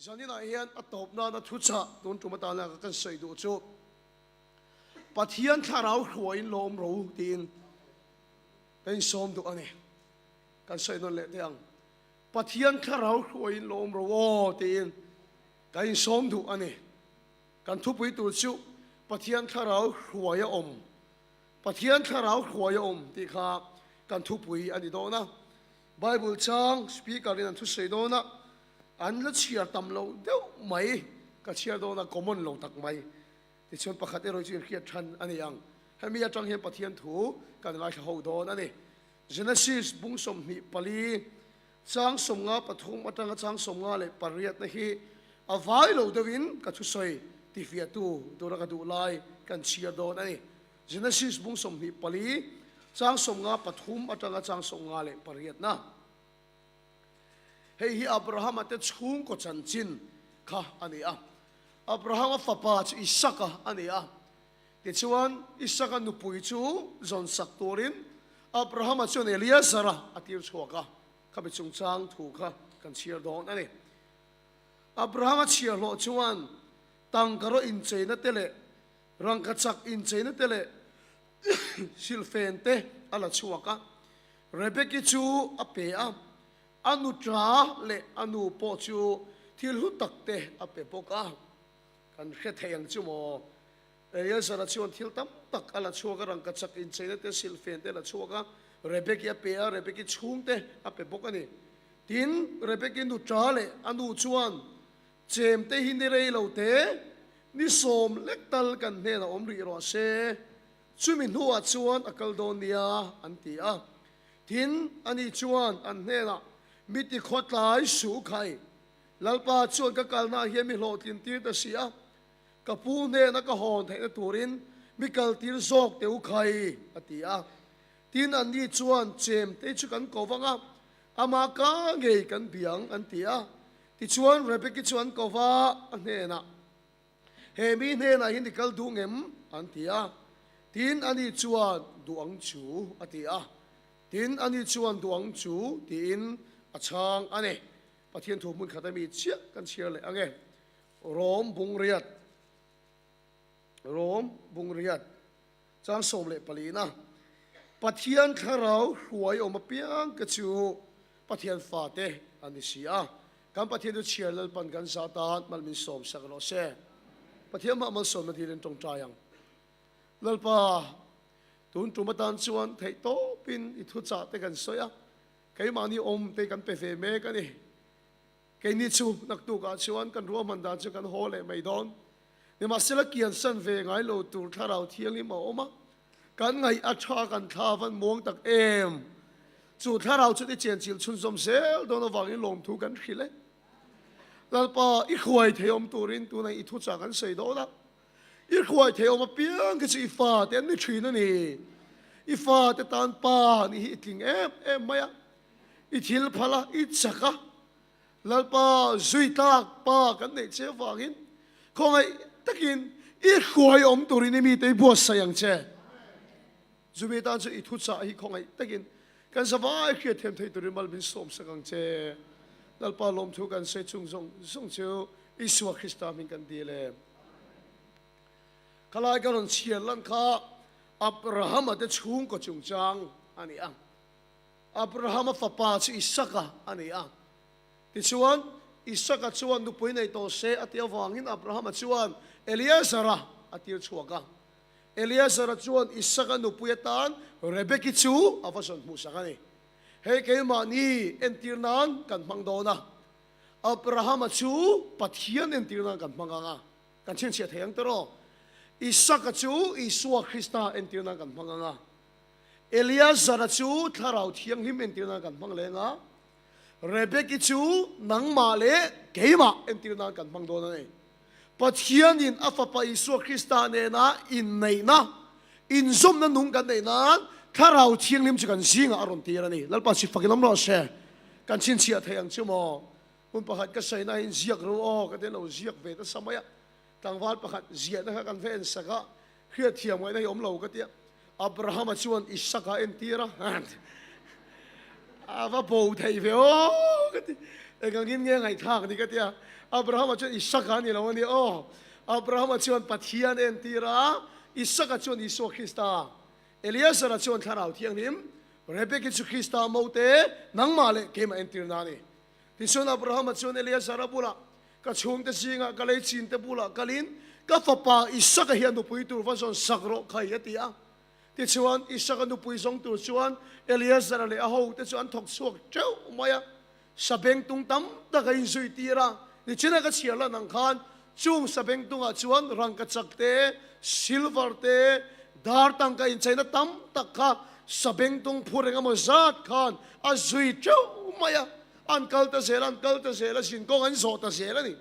Zaninah hian a tawp nana thuchah tun tum atana ka kan sawi duh chu Pathian thlarau hruaiin lawm ro tiin ka insawm duh a ni. Kan sawi nawn leh teh ang. Pathian thlarau hruaiin lawm ro aw tiin ka insawm duh a ni. Kan thupui tur chu Pathian thlarau hruai a awm, Pathian thlarau hruai a awm tih kha kan thupui a ni dawn a. Bible chang speaker in an thusawi dawn a, an la chhiar tam lo deuh mai, ka chhiar dawn a common lo tak mai. Tichuan pakhat erawh chu inhriat than a ni ang. Hemi atang hian Pathian thu kan ngaithla ho dawn a ni. Genesis bung 24 chang 53 atanga chang 58 na hi a vai lo deuhin ka thusawi tifiahtu tura ka duh lai kan chhiar dawn a ni. Genesis bung 24 chang 53 atanga chang 58 na. Hei hi Abrahama te chhungkaw chanchin kha a ni a. Abrahama fapa chu Isaka a ni a. Tichuan, Isaka nupui chu zawn sak turin Abrahama chuan Eliazara a tir chhuak a, khami chungchang thu kha kan chhiar dawn a ni. Abrahama chhiarhlawh chuan tangkaraw incheina te leh rangkachak incheina te leh silhfen te a la chhuak a. Rebeki chu a pe a, a nuṭa leh a nu pawh chu thil hlu tak te a pe bawk a. Kan hre thei ang chu maw? Eliezera chuan thil tam tak a la chhuak a, rangkachak incheina te, silhfen te a la chhuak a, Rebeki a pe a, Rebeki chhungte a pe bawk a ni. Tin, Rebeki nuṭa leh a nu chuan, Chemte hi ni rei lo te, ni sawm lek tal kan hnenah awm rih rawh se. Chumi hnuah chuan a kal dawn nia, an ti a. Tin, ani chuan an hnenah, Mi ti khawtlai suh khai, Lalpa chuan ka kalnaah hian mi hlawhtlin tir ta si a, ka pu hnena ka hawn theihna turin mi kal tir zawk teh u khai, a ti a. Tin, anni chuan, Chemte chu kan ko vang a, amah ka ngei kan biang, an ti a. Tichuan, Rebeki chu an ko va, a hnenah, He mi hnenah hian i kal duh ngem? an ti a. Tin, ani chuan, Duh ang chu, a ti a. Tin, ani chuan, Duh ang chu, tiin a chhang a ni. Pathian thu hmun khat ami chiah kan chhiar leh ang e. Rom bungriat, Rom bungriat, chang 14 a, Pathian thlarau hruai awm apiang te chu Pathian fate an ni si a. Kan Pathian chu chhiar Lalpan kan za tan mal min sawm sak rawh se. Pathian mah malsawmna dilin tawngtai ang. Lalpa, tun tum atan chuan theih tawpin i thuchah te kan sawi a, keimahni awm te kan pe ve mek a ni. Keini chu naktukah chuan kan ruahman dan chu kan haw leh mai dawn. Nimahsela kiansan ve ngai lo tur thlarau thianghlim a awm a, kan ngaih a tha kan thla van muang tak em? Chu thlarau chu i chenchilh chhunzawm zel dawn avangin lawmthu kan hrilh e. Lalpa, i hruai thei awm turin tunah i thuchah kan sawi dawn a. I hruai thei awm apiang khi chu i fate an ni thin a ni. I fate tan pa nih hi i tling em em mai a. I thil phal a, i chak a. Lalpa zui tlak pa kan neih che avangin khawngaih takin i hruai awm turin i mite i buatsaih ang che. Chumi tan chu i thuchah hi khawngaih takin kan zavai hriat thiam thei turin mal min sawmsak ang che. Lalpa lawmthu kan sawi chung zawng zawng chu Isua Krista hming kan dil e. Khalai ka rawn chhiar lan kha Abrahama te chhungkaw chungchang a ni a. Abrahama fapa chu Isaka a ni a. Tichuan, Isaka chuan nupui nei tawh se a tih avangin Abrahama chuan Eliezera a tir chhuak a. Eliezera chuan Isaka nupui atan Rebeki chu a va zawn hmuhsak a ni. Hei keimahni entir nan kan hmang dawn a. Abrahama chu Pathian entir nan kan hmang ang a. Kan chhinchhiah thei ang tawh. Isaka chu Isua Krista entir nan kan hmang ang a. Eleazara chu Thlarau Thianghlim entir nan kan hmang leng a, Rebeki chu nangmah leh keimah entir nan kan hmang dawn a ni. Pathianin a Fapa Isua Krista nena inneihna, inzawmna nung kan neih nan Thlarau Thianghlim chu kan zingah a rawn tir a ni. Lalpa si fakin awm rawh se. Kan chhinchhiah thei ang chu maw? Hmun pakhat ka sawi nain ziak ro aw ka ti lo ziak ve nasa mai a. Tlangval pakhat ziahna kha kan va en sak a, hriatthiam ngaihna hi awm lo ka ti a. Abrahama chuan Isaka a entir a, a va bo thei ve aw ka ti. Engangin nge ngaihthlak ni ka ti a. Abrahama chuan Isaka a ni lo a ni aw. Abrahama chuan Pathian a entir a, Isaka chuan Isua Krista. Eliazara chuan Thlarau Thianghlim, Rebeki chu Krista mote, nangmah leh keimah entirna a ni. Tichuan Abrahama chuan Eliazara bulah, Ka chhungte zingah ka lei chinte bulah kalin ka fapa Isaka hi a nupui tur va zawn sak rawh khai a ti a. Tichuan Isaka nupui zawng tur chuan Eliazara leh a hote chu an thawk chhuak teuh mai a. Sabengtung tam tak a inzui tir a, nichina ka chhiar lan ang khan chung sabengtungah chuan rangkachak te, silver te, dar tangka incheina tam tak kha sabengtung phur engemaw zat khan a zui teuh mai a. An kal ta zel a, an kal ta zel a, zinkawng an zawh ta zel a ni.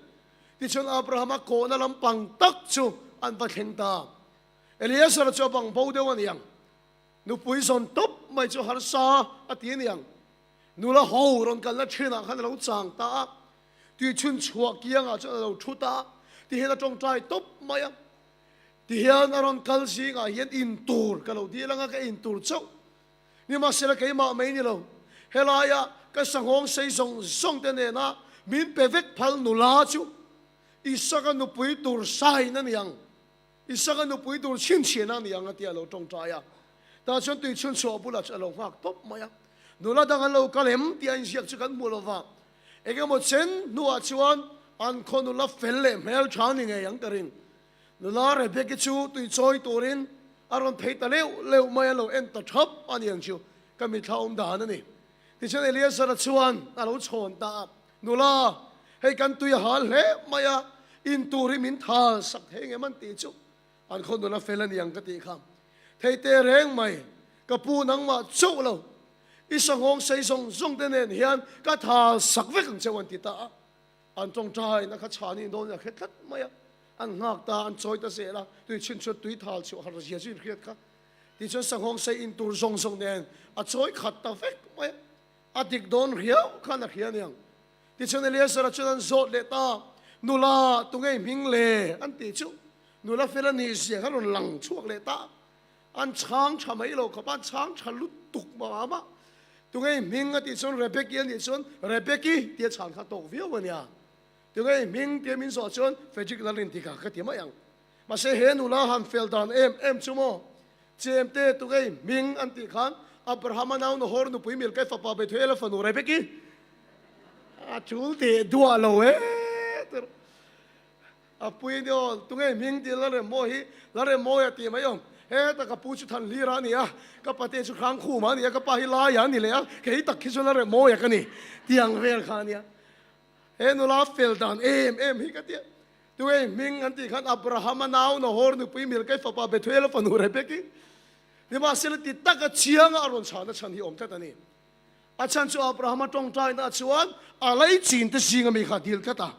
Tichuan Abrahama kawhna lampang tak chu an va thleng ta. Eliezer chu a bang bo deuh a ni ang. Nupui zawn tawp mai chu harsa a ti a ni ang. Nula ho rawn kalna thinah khan a lo chang ta a, tui chhun chhuah kiangah chuan a lo thu ta a, tihian a tawngtai tawp mai a. Tihian a rawn kal zingah hian in tur ka lo dil anga ka in tur chauh. Nimahsela keimah mai ni lo, helaia ka sanghawng sei zawng zawng te nena min pe vek phal nula chu Isaka nupui tur sain a ni ang. Isaka nupui tur chhinchhiahna a ni ang a ti a lo tawngtai a. Tah chuan tui chhun chhuah bulah chu a lo nghak tawp mai a. Nula dang an lo kal em tih a inziak chu kan hmu lo va. Eng emaw chen hnuah chuan an khaw nula fel leh hmeltha ni ngei ang ka ring. Nula Rebeki chu tui chawi turin a rawn phei ta leuh leuh mai a lo en ta thap a ni ang chu ka mitthla awm dan a ni. Tichuan Eliazara chuan a lo chhawn ta a, Nula, hei kan tui a hal hle mai a, in tur hi min thal sak thei ngem an tih chu an khaw nula fel a ni ang ka tih kha. Thei te reng mai, ka pu nangmah chauh lo, i sanghawng sei zawng zawng te nen hian ka thal sak vek ang cheu an ti ta a. An tawngtai na kha chhani dawn in a hre tlat mai a, an nghak ta, an chawi ta zel a, tui chhin chuan tui thal chhuah har zia chu in hriat kha. Tichuan sanghawng sei in tur zawng zawng nen a chawi khat ta vek mai a, a dik dawn riau khan a hria aniang. Tichuan Eleazar-a chuan an zawt leh ta, Nula, tunge i hming le? an tih chu nula fel a nih zia kha rawn lang chhuak leh ta. An chhang tha mai lo khawp a, an chhang tha lutuk mah mah. Tunge i hming a tih chuan Rebeki a nih chuan Rebeki tia chhan kha tawk viau a nia. Tunge i hming tia min zawh chuan Frederick Lalrintika ka ti mai ang. Mahse he nula han fel dan em em chu maw? Chemte tunge i hming an tih khan Abrahama nau Nahor nupui Milkai fapa Bethuela fanu Rebeki a tul teh duah lo e. A pui ni aw, tunge hming tih Lalremmawi hi Lalremmawi a tih mai awm. Heta ka pu chu Thanhlira a ni a, ka pate chu Hrangkhuma a ni a, ka pa hi Laia a ni leh a, kei tak hi chu Lalremmawia ka ni tih ang vel kha a nia. He nula fel dan em em hi ka tia. Tunge hming an tih khan Abrahama nau Nahor nupui Milkai fapa Bethuela fanu Rebeki. Nimahsela ti taka chianga a rawn chhahna chhan hi awm tlat a ni. A chhan chu Abrahama tawngtaina chuan a lei chin te zinga mi kha a dil tlat a.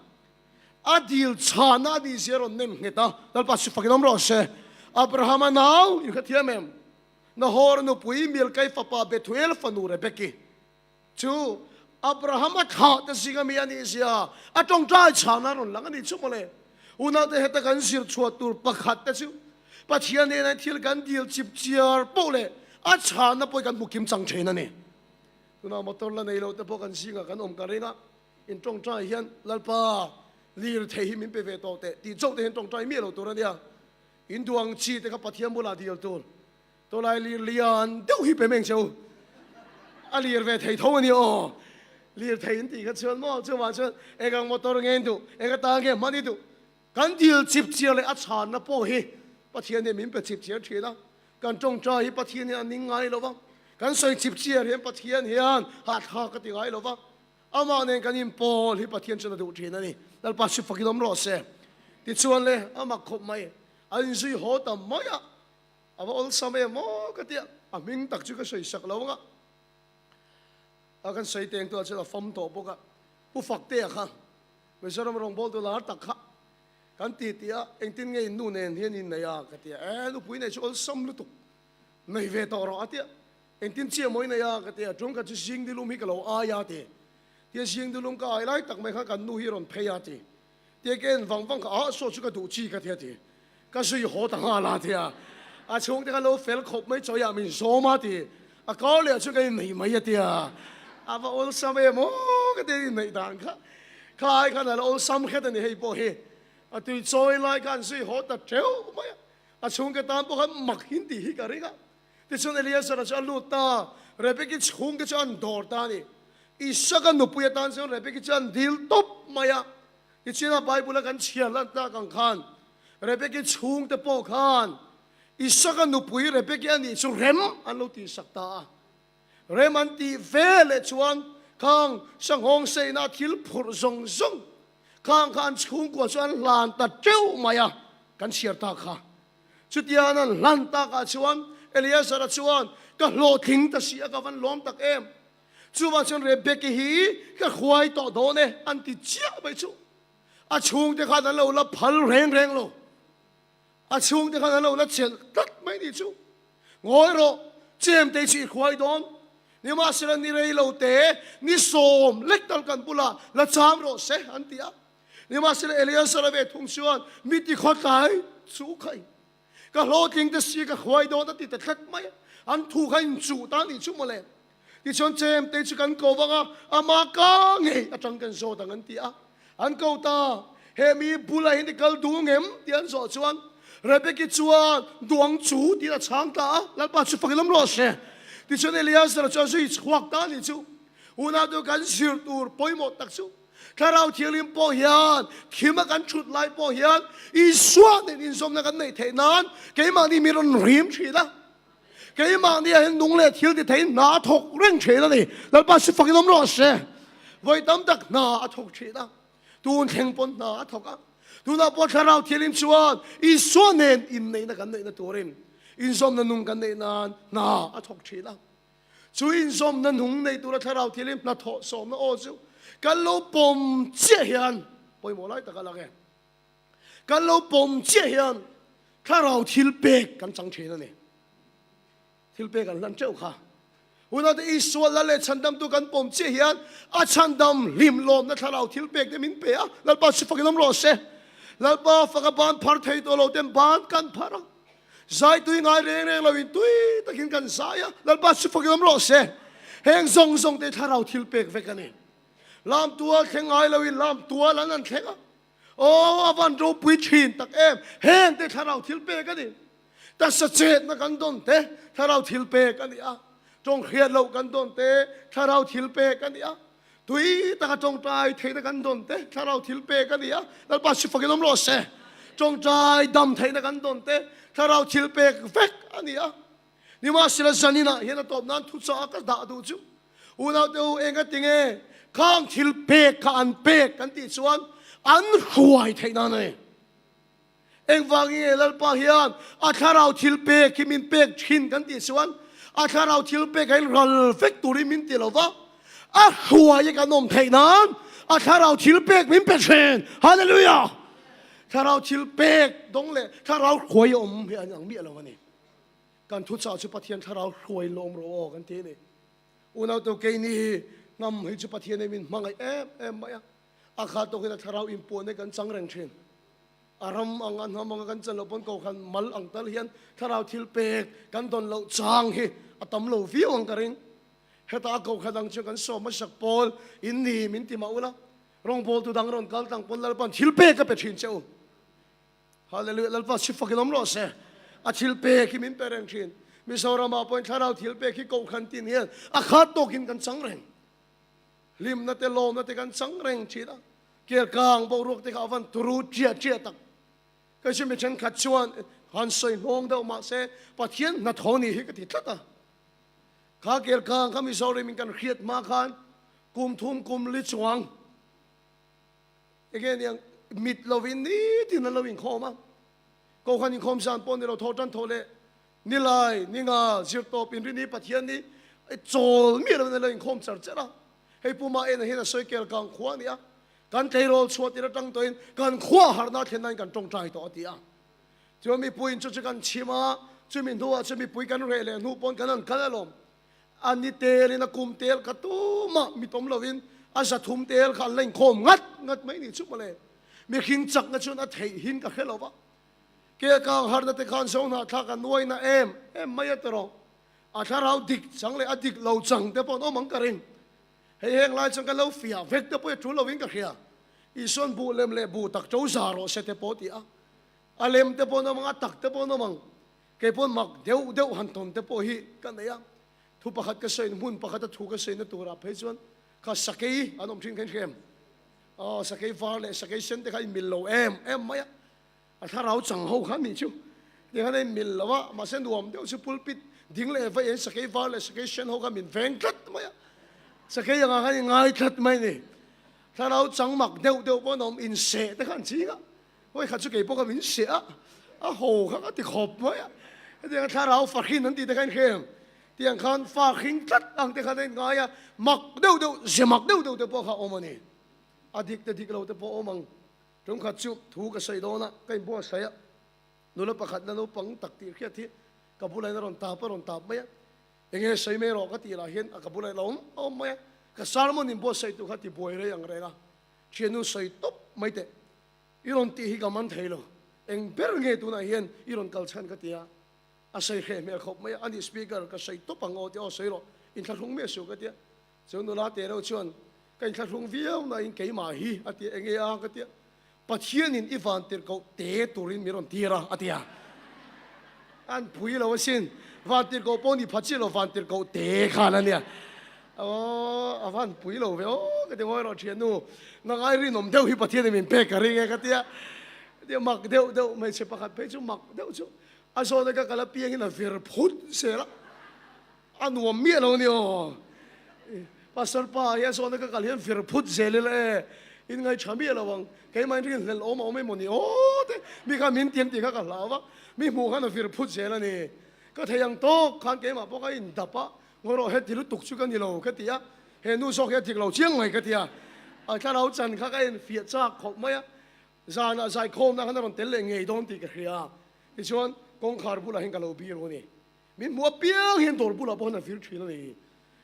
A dil chhana a nih zia rawn nem nghet a, Lalpa chu fakin awm rawh se. Abrahama nau in kha thiam em? Nahor nupui Milkai fapa Bethuel fanu Rebeki chu Abrahama thlah te zinga mi a nih zia a tawngtai chhana rawn lang a nih chu mawle. Unaute heta kan zir chhuah tur pakhat te chu Pathian hnenah thil kan dil chip chiar poh leh a chhana pawh kan hmu kim chang thin a ni. Tunah motor la nei lo te pawh kan zingah kan awm ka ring a. In tawngtai hian Lalpa lirthei hi min pe ve tawh teh tih chauh te hian tawngtai miah lo tur a nia. In duh ang chi te kha Pathian bulah dil tur. Tawlai lir lian deuh hi pe meng che u. A lir ve thei tho a nia aw. Lirthei in tih kha chuan maw chuvang chuan eng ang motor nge in duh, eng atan nge hman i duh. Kan dil chip chiar leh a chhanna pawh hi Pathian hian min pe chip chiar thin a. Kan tawngtai hi Pathian hian a ning ngai lo va. Kan sawi chip chiar hian Pathian hian hahthlak a ti ngai lo va. Amah nen kan inpawl hi Pathian chuan a duh thin a ni. Lalpa chu fakin awm rawh se. Tichuan le, a mak khawp mai. A inzui haw ta mai a, a va awlsam em aw ka ti a, a hming tak chu ka sawi sak lo ang a. A kan sawi teng tuah chuan a fam tawh bawk a. Pu Faktea kha, Mizoram rawngbawltu lar tak kha kan ti ti a, engtin nge in nu nen hian in nei a ka ti a, e nupui nei chu awlsam lutuk, nei ve tawh rawh a ti a. Engtin chiah mawi nei a ka ti a, ṭum khat chu zing dilum hi ka lo ai a ti. Tia zing dilum ka ai lai tak mai khan kan nu hi rawn phei a ti. Tia ka en vang vang kha ah saw chu ka duh chi ka ti a ti. Ka zui haw ta nghal a ti a. A chhungte kha lo fel khawp mai chawi ah min zawm a ti. A kar leh ah chuan ka innei mai a ti a. A va awlsam em aw. chhungte inneih dan kha kha ai khan a lo awlsam hret a ni hei pawh hi. A tui chawi lai khan zui haw ta teuh mai a, a chhungte tan pawh khan mak hin tih hi ka ring a. Tichuan Eliezer-a chu a lut ta, Rebeki chhungte chu an dawr ta a ni. Isaka nupui atan chuan Rebeki chu an dil tawp mai a. Tichuan a Bible-a kan chhiar lan tak ang khan Rebeki chhungte pawh khan Isaka nupui Rebeki a nih chu rem an lo tihsak ta a. Rem an tih ve leh chuan khang sanghawng seina thil phurh zawng zawng khang kha an chhungkua chu an hlan ta teuh mai a, kan chhiar ta kha. Chutian an hlan takah chuan Eleazara chuan, Ka hlawhtling ta si a, ka van lawm tak em? Chuvang chuan Rebeki hi ka hruai tawh dawn e, an ti chiah mai chu. A chhungte khan an lo la phal reng reng lo. A chhungte khan an lo la chelh tlat mai ni chu. Ngawi rawh, chemte chu i hruai dawn. Nimahsela ni rei lo te, ni sawm lek tal kan bulah la cham rawh se, an ti a. Nimahsela Eleazar-a ve thung chuan, Mi ti khawtlai chu khai, ka hlawhtling te si ka hruai dawn a ti ta tlat mai a. An thu kha inchuh ta nih chu mawle. Tichuan chemte chu kan ko vang a, ama ka ngei atang kan zawt ang an ti a. An ko ta, He mi bulah hian i kal duh ngem? tih an zawh chuan Rebeki chuan, Duang chu tiin a chhang ta a, Lalpa chu fak i lawm rawh se. Tichuan Eleazar chuan zui chhuak ta a nih chu. Unau te kan zir tur pawimawh tak chu Thlarau Thianghlim pawh hian thim a kan thut lai pawh hian Isua nen inzawmna kan neih theih nan keimahni mi rawn rim thin a. Keimahni ah hian nung leh thil ti theiin hna a thawk reng thin a ni. Lalpa si fakin awm rawh se. Vawi tam tak hna a thawk thin a. Tun thleng pawn hna a thawk a. Tunah pawh Thlarau Thianghlim chuan Isua nen inneihna kan neihna turin inzawmna nung kan neih nan hna a thawk thin a. Chu inzawmna nung nei tura Thlarau Thianghlim hnathawh sawmna aw chu kan lo pawm chiah hian pawimawh lai tak a lang e. Kan lo pawm chiah hian Thlarau thil pek kan chang thin a ni. Thil pek an hlan teuh kha. Unaute Isua Lal leh Chhandamtu kan pawm chiah hian a chhandam hlim lawmna Thlarau thil pek te min pe a. Lalpa chu fakin awm rawh se. Lalpa faka ban phar thei tawh lo ten ban kan phar a. Zai tui ngai reng reng lo in tui takin kan zai a. Lalpa chu fakin awm rawh se. Heng zawng zawng te Thlarau thil pek vek a ni. Lam tual thleng ngai lo in lam tual an an thleng a. Aw, a van ropui thin tak em! Heng te thlarau thil pek a ni. Taksa chetna kan dawn te thlarau thil pek a ni a. Tawng hriat loh kan dawn te thlarau thil pek a ni a. Tui taka tawngtai theihna kan dawn te thlarau thil pek a ni a. Lalpa si fakin awm rawh se. Tawngtai dam theihna kan dawn te thlarau thil pek vek a ni a. Nimahsela zaninah hian a tawp nan thuchah a ka dah duh chu Unaute u, enga tinge khang thil pek kha an pek kan tih chuan an hruai theih nan a ni. Engvangin nge Lalpa hian a thlarau thil pek hi min pek thin kan tih chuan a thlarau thil pek ah hian ral vek turin min ti lo va, a hruai hi kan awm theih nan a thlarau thil pek min pe thin. Hallelujah! Thlarau thil pek dawng leh thlarau hruai awm hi an ang miah lo a ni. Kan thuchah chu Pathian thlarau hruai lawm rawh aw kan ti a ni. Unautu keini hi hnam hi chu Pathian hi min hmangaih em em mai a, a khat tawkin a thlarau inpuan hi kan chang reng thin. A ram ang a hnam anga kan chan loh pawn kohhran mal ang tal hian thlarau thil pek kan dawn loh chang hi a tam lo viau ang ka ring. Heta a kohhran ang chu kan sawm hmasak pawl in ni min ti mah ula, rawngbawltu dang rawn kal tang pawn Lalpa'n thil pek a pe thin che u. Hallelujah Lalpa si fakin awm rawh se. A thil pek hi min pe reng thin. Mizoramah pawhin thlarau thil pek hi kohhran tin hian a khat tawkin kan chang reng. Hlimna te lawmna te kan chang reng thin a. Kelkang boruak te kha a van turu ṭiah ṭiah tak. Kei chu mi thenkhat chuan han sawi hnawng deuh mah se Pathian hnathawh ni hi ka ti tlat a. Kha kelkang kha Mizoram in kan hriat hma khan kum thum kum li chuang Enge niang mit lovin nitin an lo inkhawm a, Kohhran inkhawm zan pawh ni lo thaw tan thaw leh Nilai, Ninga, Zirtawp, Inrini, Pathianni chawl miah lovin an lo inkhawm char char a. Hei Puma ena hian a sawi kel kang khua a ni a, kan tleirawl chhuah tir atang tawhin kan khua harhna thlen nain kan tawngtai tawh a ti a. Chuan mipuiin chu chu kan chhim a, chumi hnuah chu mipui kan reh leh hnu pawn kan han kal alawm. A ni telin a kum tel kha tumah mit awm lovin a zathum tel kha an la inkhawm ngat ngat mai ni chu mawle. Mihring chakna chuan a theih hin ka hre lo va. Kelkang harna te khan Zohnahthlak a nuaina em em mai a tawrh. A thlarau dik chang leh a dik lo chang te pawh an awm ang ka ring. Hei heng lai chuan ka lo fiah vek te pawh hi a tul lovin ka hria. Isuan buh lem leh buh tak to za rawh se te pawh ti a. A lem te pawh an awm ang, a tak te pawh an awm ang. Kei pawn mak deuh deuh han tawn te pawh hi ka nei a. Thu pakhat ka sawiin hmun pakhata thu ka sawina turah phei chuan kha sakei an awm thin kha in hria em? Aw, sakei var leh sakei sen te kha in mil lo em em mai a. A thlarau chang ho kha nih chu ti khan a in mil lo a, mahse nuam deuh chu pulpit ding leh vei in sakei var leh sakei sen ho kha min veng tlat mai a. Sakei angah khan in ngai tlat mai a ni. Thlarau chang mak deuh deuh pawh an awm, inseh te kha an ching a. Hawi khat chu kei pawh kha min seh a, a haw kha ka ti khawp mai a. Hetiang thlarau fahrin an tih te kha in hre em? Tiang khan fa hring tlat ang te khan a in ngai a, mak deuh deuh, ze mak deuh deuh te pawh kha a awm a ni. A dik te dik lo te pawh a awm ang. Tumkhat chu thu ka sawi dawn a, ka inbuatsaih a, nula pakhat na naupang tak tih hriat hi ka bulah hian a rawn tap a rawn tap mai a. Enge sawi mai rawh ka tih lah hian a ka bulah hian a awm a awm mai a. Ka sermon inbuatsaih tur kha ti buai rei ang reng a, thiannu sawi tawp mai teh. I rawn tih hi ka man thei lo, eng ber nge tunah hian i rawn kal chhan ka ti a, a sawi hreh hmel khawp mai a, ani speaker ka sawi tawp ang aw ti aw sawi rawh, inthlahrung miah suh ka ti a, chu nula te reuh chuan ka inthlahrung viau nain keimah hi a ti a, enge a ka ti a, Pathianin i van tirhkoh te turin min rawn tir a a ti a, an pui lo asin, van tirhkoh pawh ni pha chiah lo van tirhkoh te khan a nia. Aw, a van pui lo ve aw, ka ti ngawi rawh thiannu, nangai rinawm deuh hi Pathian in min pek ka ring e ka tia, tia mak deuh deuh hmeichhe pakhat phei chu mak deuh chu a zawna ka kal apiangin a vir phut zel a, a nuam miah lo a ni aw, Pastor pa hi a zawna ka kal hian vir phut zel ila e, in ngaihṭha miah lo ang, keimah in rinhlelh awm a awm emaw ni aw te, mi kha min tiam tih kha ka hlau a, mi hmuh khan a vir phut zel a ni, ka thei ang tawk khan keimah pawh ka indap a, Ngaw rawh, heti lutuk chu ka ni lo ka ti a, he nu zawk hi a dik lo chiang mai ka ti a, a thlarau chan kha ka enfiah chak khawp mai a, zanah zaikhawmna khan a rawn tel leh ngei dawn tih ka hria, tichuan kawngkhar bulah hian ka lo bir u a ni, min hmuh apiang hian dawr bulah pawh hian a vir thin a ni,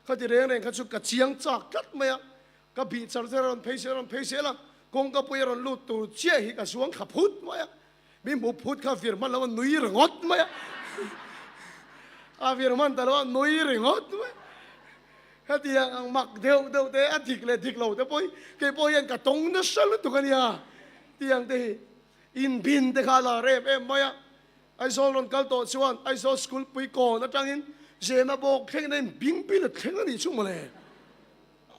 khati reng reng kha chu ka chiang chak tlat mai a, ka bih char char a rawn phei sel a rawn phei sel a, kawngka pui a rawn lut tur chiah hi ka zuang thla phut mai a, Mi hmu phut kha vir hman lo a nui ringawt mai a, a vir hman ta lo a nui ringawt mai. Hetiang ang mak deuh deuh te a dik leh dik lo te pawh hi kei pawh hian ka tawng nasa lutuk a nia. Tiang te hi inbin te kha a lar em em mai a. Aizawl rawn kal tawh chuan Aizawl school pui kawn atangin Zema bawk thlengin a inbing pin a thleng a nih chu mawle.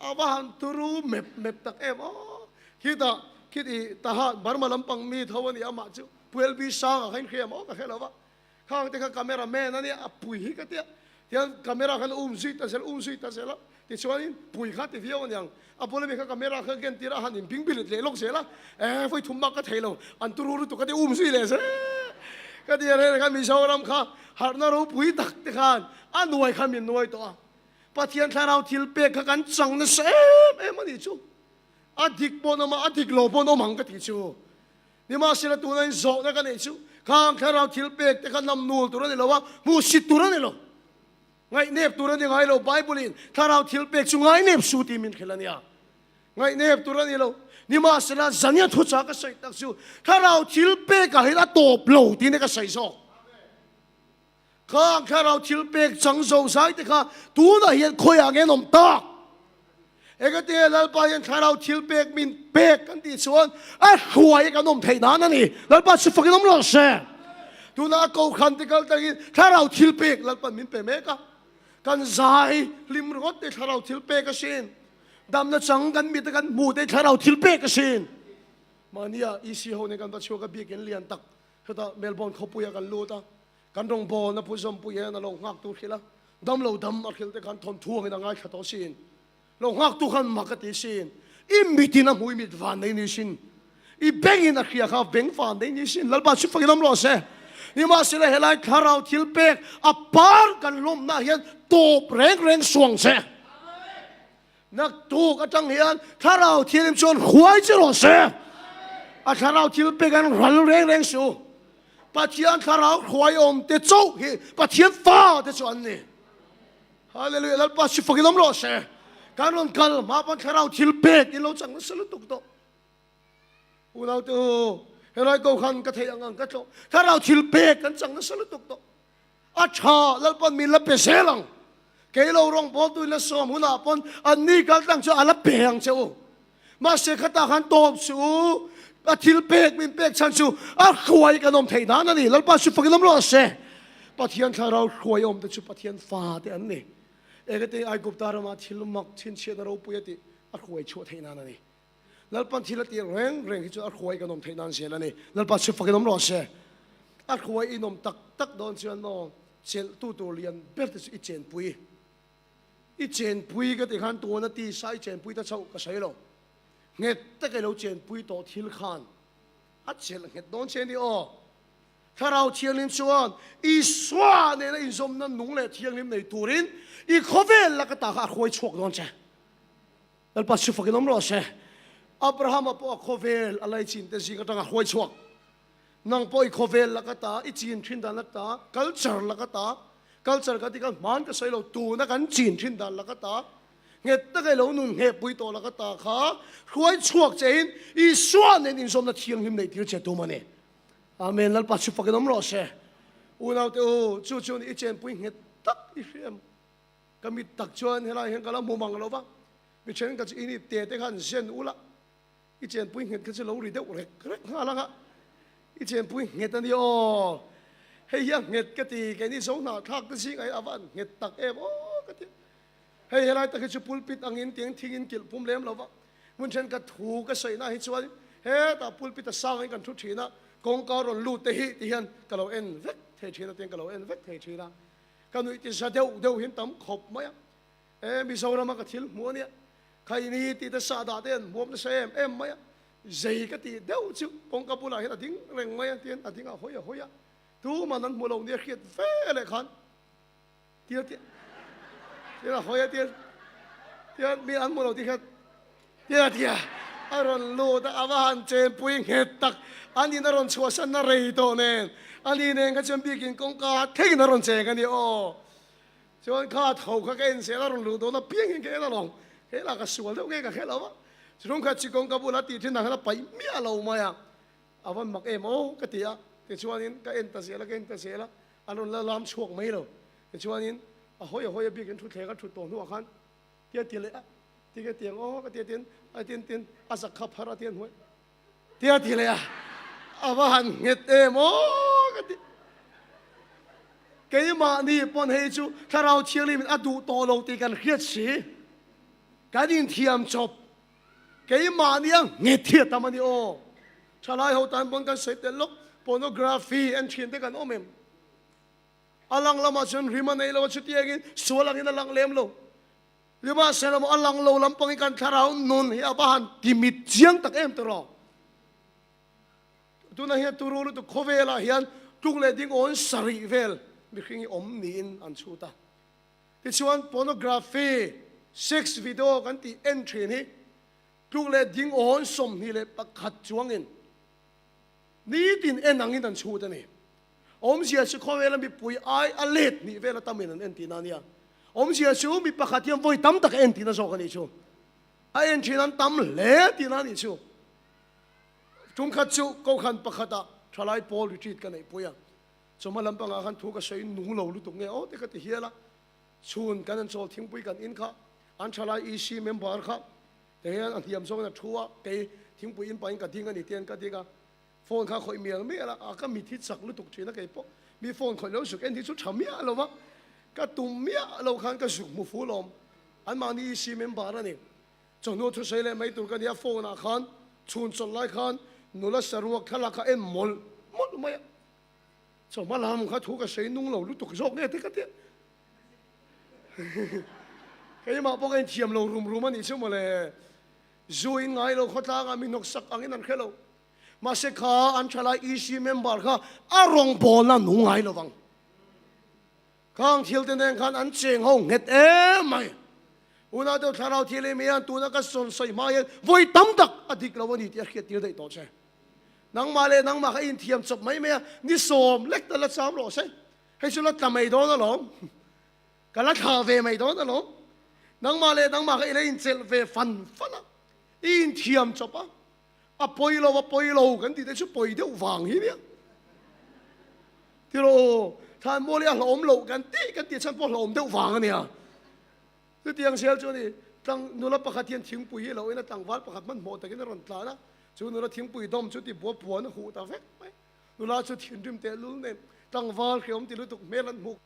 A va han turu mep mep tak em aw. Khitah khit i taha Burma lampang mi tho a ni amah chu Pu LB Sanga kha in hria maw ka hre lo va. Khang te kha camera man a nia a pui hi ka tia. Tihian camera khan um zui ta zel um zui ta zel a. Tichuanin pui kha ti viau a niang. A bula mi kha camera kha ken tir a han in bing bilit leh lawk zel a. Eh vawi thum bak ka thei lo an turu lutuk ka ti um zui leh zel. Ka ti a reng khan Mizoram kha harhna ropui tak te khan a nuai kha min nuai tawh a. Pathian thlarau thil pek kha kan chang nasa em em a nih chu. A dik pawh an awm a, a dik lo pawh an awm ang ka tih chu. Nimahsela tuna in zawhna ka neih chu khang thlarau thil pek te kha namnul tur a ni lo a, hmuhsit tur a ni lo. Ngaihnep tur a ni ngai lo. Bible in thlarau thil pek chu ngainep su tih min hrilh a nia. Ngaihnep tur a ni lo. Nimahsela zania thuchah ka sawi tak chu thlarau thil pekah hian a tawp lo tiin ka sawi zawk. Khang thlarau thil pek chang zo zai te kha tunah hian khawiah nge an awm tak? Engati Lalpa hian thlarau thil pek min pek kan tih chuan a hruai kan awm theih nan a ni. Lalpa chu fakin awm rawh se. Tunah a kohhran te kal tangin thlarau thil pek Lalpan min pe mek a. Kan zai hlim ringawt te thlarau thil pek asin. Damna chang kan mit a kan hmuh te thlarau thil pek asin. Mahnia EC ho nen kan va chhuak a biakin lian tak Hetah Melbourne khawpuiah kan lut a, kan rawngbawlna Pu Zawmpui hian a lo nghaktu hrilh a, dam lo dam a hrilh te khan thawnthu angin a ngaithla tawh sin. Lo nghaktu khan mak a ti sin. I mitin a hmui mit van nei ni sin. I bengin a hria kha beng van nei ni sin. Lalpa chu fakin awm rawh se. Nimahsela helai thlarau thil pek a par kan lawmna hian tawp reng reng suang che. Naktuk atang hian thlarau thianghlim chuan hruai che rawh se. A thlarau thil pek an ral reng reng su. Pathian thlarau hruai awm te chauh hi Pathian fa te chu an ni. Hallelujah Lalpa si fakin awm rawh se. Kan rawn kal hma pawn thlarau thil pek in lo chang nasa lutuk tawh. Unau te u, helai ko khan ka theih ang ang ka tlawh. Thlarau thil pek kan chang nasa lutuk tawh. A tha, Lalpan min la pe zel ang. Kei lo rawngbawltu in la sawm hunah pawn anni kal tlang chu a la pe ang che u. Mahse khatah khan tawp suh u, a thil pek min pek chhan chu a hruai kan awm theih nan a ni. Lalpa chu fakin awm rawh se. Pathian thlarau hruai awm te chu Pathian fa te an ni. Enge Aigupta rama thil mak chhinchhiatna ropui a tih a hruai chhuah theih nan a ni. Lalpan thil a tih reng reng hi chu a hruai kan awm theih nan zel a ni. Lalpa chu fakin awm rawh se. A hruai in awm tak tak dawn chuan maw chelhtu tur lian ber te chu i chenpui. I chenpui ka tih khan tuna tisa i chenpui ta chauh ka sawi lo. Nghet taka i lo chenpui tawh thil khan a chelh nghet dawn che a ni aw. Thlarau Thianghlim chuan Isua nena inzawmna nung leh thianghlim nei turin i khawvel laka ta kha a hruai chhuak dawn che. Lalpa chu fakin awm rawh se. Abrahama pawh a khawvel a laichin te zing atanga hruai chhuak. Nang pawh i khawvel laka ta, i chin thin dan laka ta, culture laka ta, culture ka ti khan hman ka sawi lo, tuna kan chin thin dan laka ta, nghet taka i lo nun nghehpui tawh laka ta kha hruai chhuak che in Isua nen inzawmna thianghlim neih tir che tum a ni. Amen. Lalpa chu fakin awm rawh se. Unaute u, chu chu i chenpui nghet tak i hriam. Ka mit tak chuan helai hian ka la hmu mang lo va, mi thenkhat chu in ip te te khan zen ula, i chenpui nghet kha chu lo ri deuh rek rek nghal ang a, i chenpui nghet a ni aw, hei hi a nghet ka ti, keini zo hnah thlak te zingah hian a va an nghet tak em aw ka ti a, hei helai tak hi chu pulpit angin tiang thingin kilh pum lem lo va, hmun thenkhat thu ka sawi na hi chuan hetah pulpit a sangin kan thu thin a, kawngka rawn lut te hi ti hian ka lo en vek thei thin a, tiang ka lo en vek thei thin a. Ka nuih ti za deuh deuh hian tam khawp mai a, e Mizorama ka thil hmuh a nia, khaini tih te sahdah te an hmuam nasa em em mai a, zei ka tih deuh chu kawngka bulah hian a ding reng mai a, tihian a ding a hawi a hawi a, tuman an hmu lo nia hriat ve leh khan tia tia tihian a hawi a tihian tihian mi an hmu lo tih hian tia tia a rawn lut a, a va han chenpui nghet tak, an in a rawn chhuahsan na rei tawh nen, a ni nen kha chuan biakin kawngka thlengin a rawn cheng a ni aw. Chuan kha tho kha ka en zel a rawn luh dawn apiang hian ka en alawm, he lah ka sual deuh nge ka hre lo va, chhung khat chi kawngka bulah tih thin ah khan a paih miah lo mai a, a van mak em aw ka ti a, tichuanin ka en ta zel a, ka en ta zel a, an rawn la lam chhuak mai lo, tichuanin a hawi a hawi a biakin thutthleng a thut tawh hnuah khan Tia ti leh a, ti ka tiang aw ka tia tin a tin tin a zak kha phar a tian hmuai. Tia ti leh a, a va han nghet em aw ka ti. Keimahni pawn hei chu Thlarau Thianghlim in a duh tawh lo tih kan hriat si. Kan inthiam chawp. Keimahni a nghet hi a tam a ni aw. Thalai ho tan pawn kan sawi tel lawk, pornography en thin te kan awm em? A lang lamah chuan rim a nei lo a, chutiangin sual angin a lang lem lo. Nimahsela maw a lang lo lampangin kan thlarau nun hi a va han timit chiang tak em tawh rawh. Tunah hian turu lutuk khawvelah hian tluk leh ding awn sarih vel mihring hi awm niin an chhut a. Tichuan pornography, sex video kan tih en thin hi tluk leh ding awn 21 chuangin Nitin en angin an chhut a ni. Awmzia chu khawvela mipui ai a let hnih vela tamin an en tihna a nia. Awmzia chu mi pakhat hian vawi tam tak a en tihna zawk a nih chu. A en thin an tam hle tihna a nih chu. Tum khat chu Kohhran pakhatah thalai pawl retreat ka neihpui a. Chawhma lampangah khan thu ka sawi nung lo lutuk nge aw te ka ti hial a. Chhun kan an chawl thingpui kan in kha an thalai EC member kha Ti hian a hniam zawngin a thu a, kei thingpui in pahin ka ding a ni tian ka ding a, phone kha khawih mial mial a, a ka mit hi chak lutuk thin a kei pawh mi phone khawih lo zuk en hi chu tha miah lo va, ka tum miah lo khan ka zuk hmu fu lawm, anmahni EC member a ni, chawhnu thusawi leh mai tur ka ni a, phone ah khan chhun chawlh lai khan nula saruak thlalak kha en mawlh mawlh mai a, chawhma lam kha thu ka sawi nung lo lutuk zawk nge te ka ti a. Keimah pawh ka inthiam lo rum rum a nih chu mawle. Zu in ngai lo khawtlangah mi hnawksak angin an hre lo. Mahse kha an thalai EC member kha a rawngbawlna nung ngai lo vang. Khang thil te nen khan an cheng ho nghet em mai. Unau deuh thlarau thil em hian tuna ka sawn sawi hma hian vawi tam tak a dik lo a ni tih a hriat tir daih tawh che. Nangmah leh nangmah kha i inthiam chawp mai mai a, ni sawm lek ta la cham rawh se. Hei chu la tla mai dawn alawm. Ka la thla ve mai dawn alawm. Nangmah leh nangmah kha i la inchelh ve fan fan a, i inthiam chawp a, a pawi lo a pawi lo kan tih te chu pawi deuh vang hi nia. Tiraw, Thanmuali a hlawm loh kan tih kan tih chhan pawh hlawm deuh vang a nia. Chutiang zel chu a ni, tlang nula pakhat hian thingpui hi a lo en a, tlangval pakhat hmanhmawh takin a rawn tlan a, chu nula thingpui dawm chu tibua puan a huh ta vek mai. Nula chu thinrim tehlul nen tlangval hreawm ti lutuk hmel an hmuh.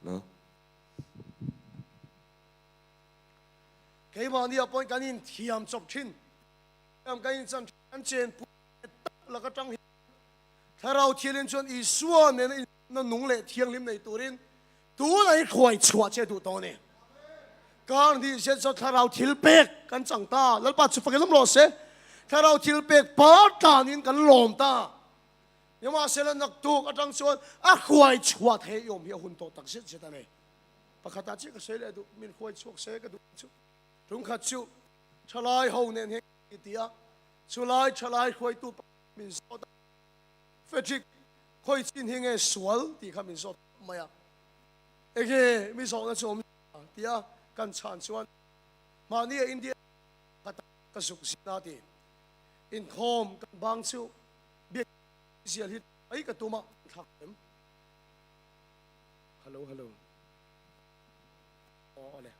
Hello. Keimahni ah pawhin kan inthiam chawp thin. Thiam kan inchan thin. Kan chenpui leh tak lak atang hian Thlarau Thianghlim chuan Isua nena inzawmna nung leh thianghlim nei turin tunah hi hruai chhuah che duh tawh a ni. Kar hnih zet zawt Thlarau thil pek kan chang ta. Lalpa chu fakin awm rawh se. Thlarau thil pek par tanin kan lawm ta. Nimahsela naktuk atang chuan a hruai chhuah theih i awm hi a hun tawh tak zet zet a ni. Pakhatah chiah ka sawi leh duh, min hruai chhuak se ka duh chu. Tungkhat chu thalai ho nen hian ka ti a, chulai thalai hruaitu pakhat min zawt a, Frederick, khawi chin hi nge sual tih kha min zawt khawp mai a. Enge mi zawhna chu awm zia tia kan chhan chuan mahni a India pakhatah ka zuk zin a ti. Inkhawm kan bang chu biak zial hi mai ka tum a, an thlak em? Hello, hello. Aw awle.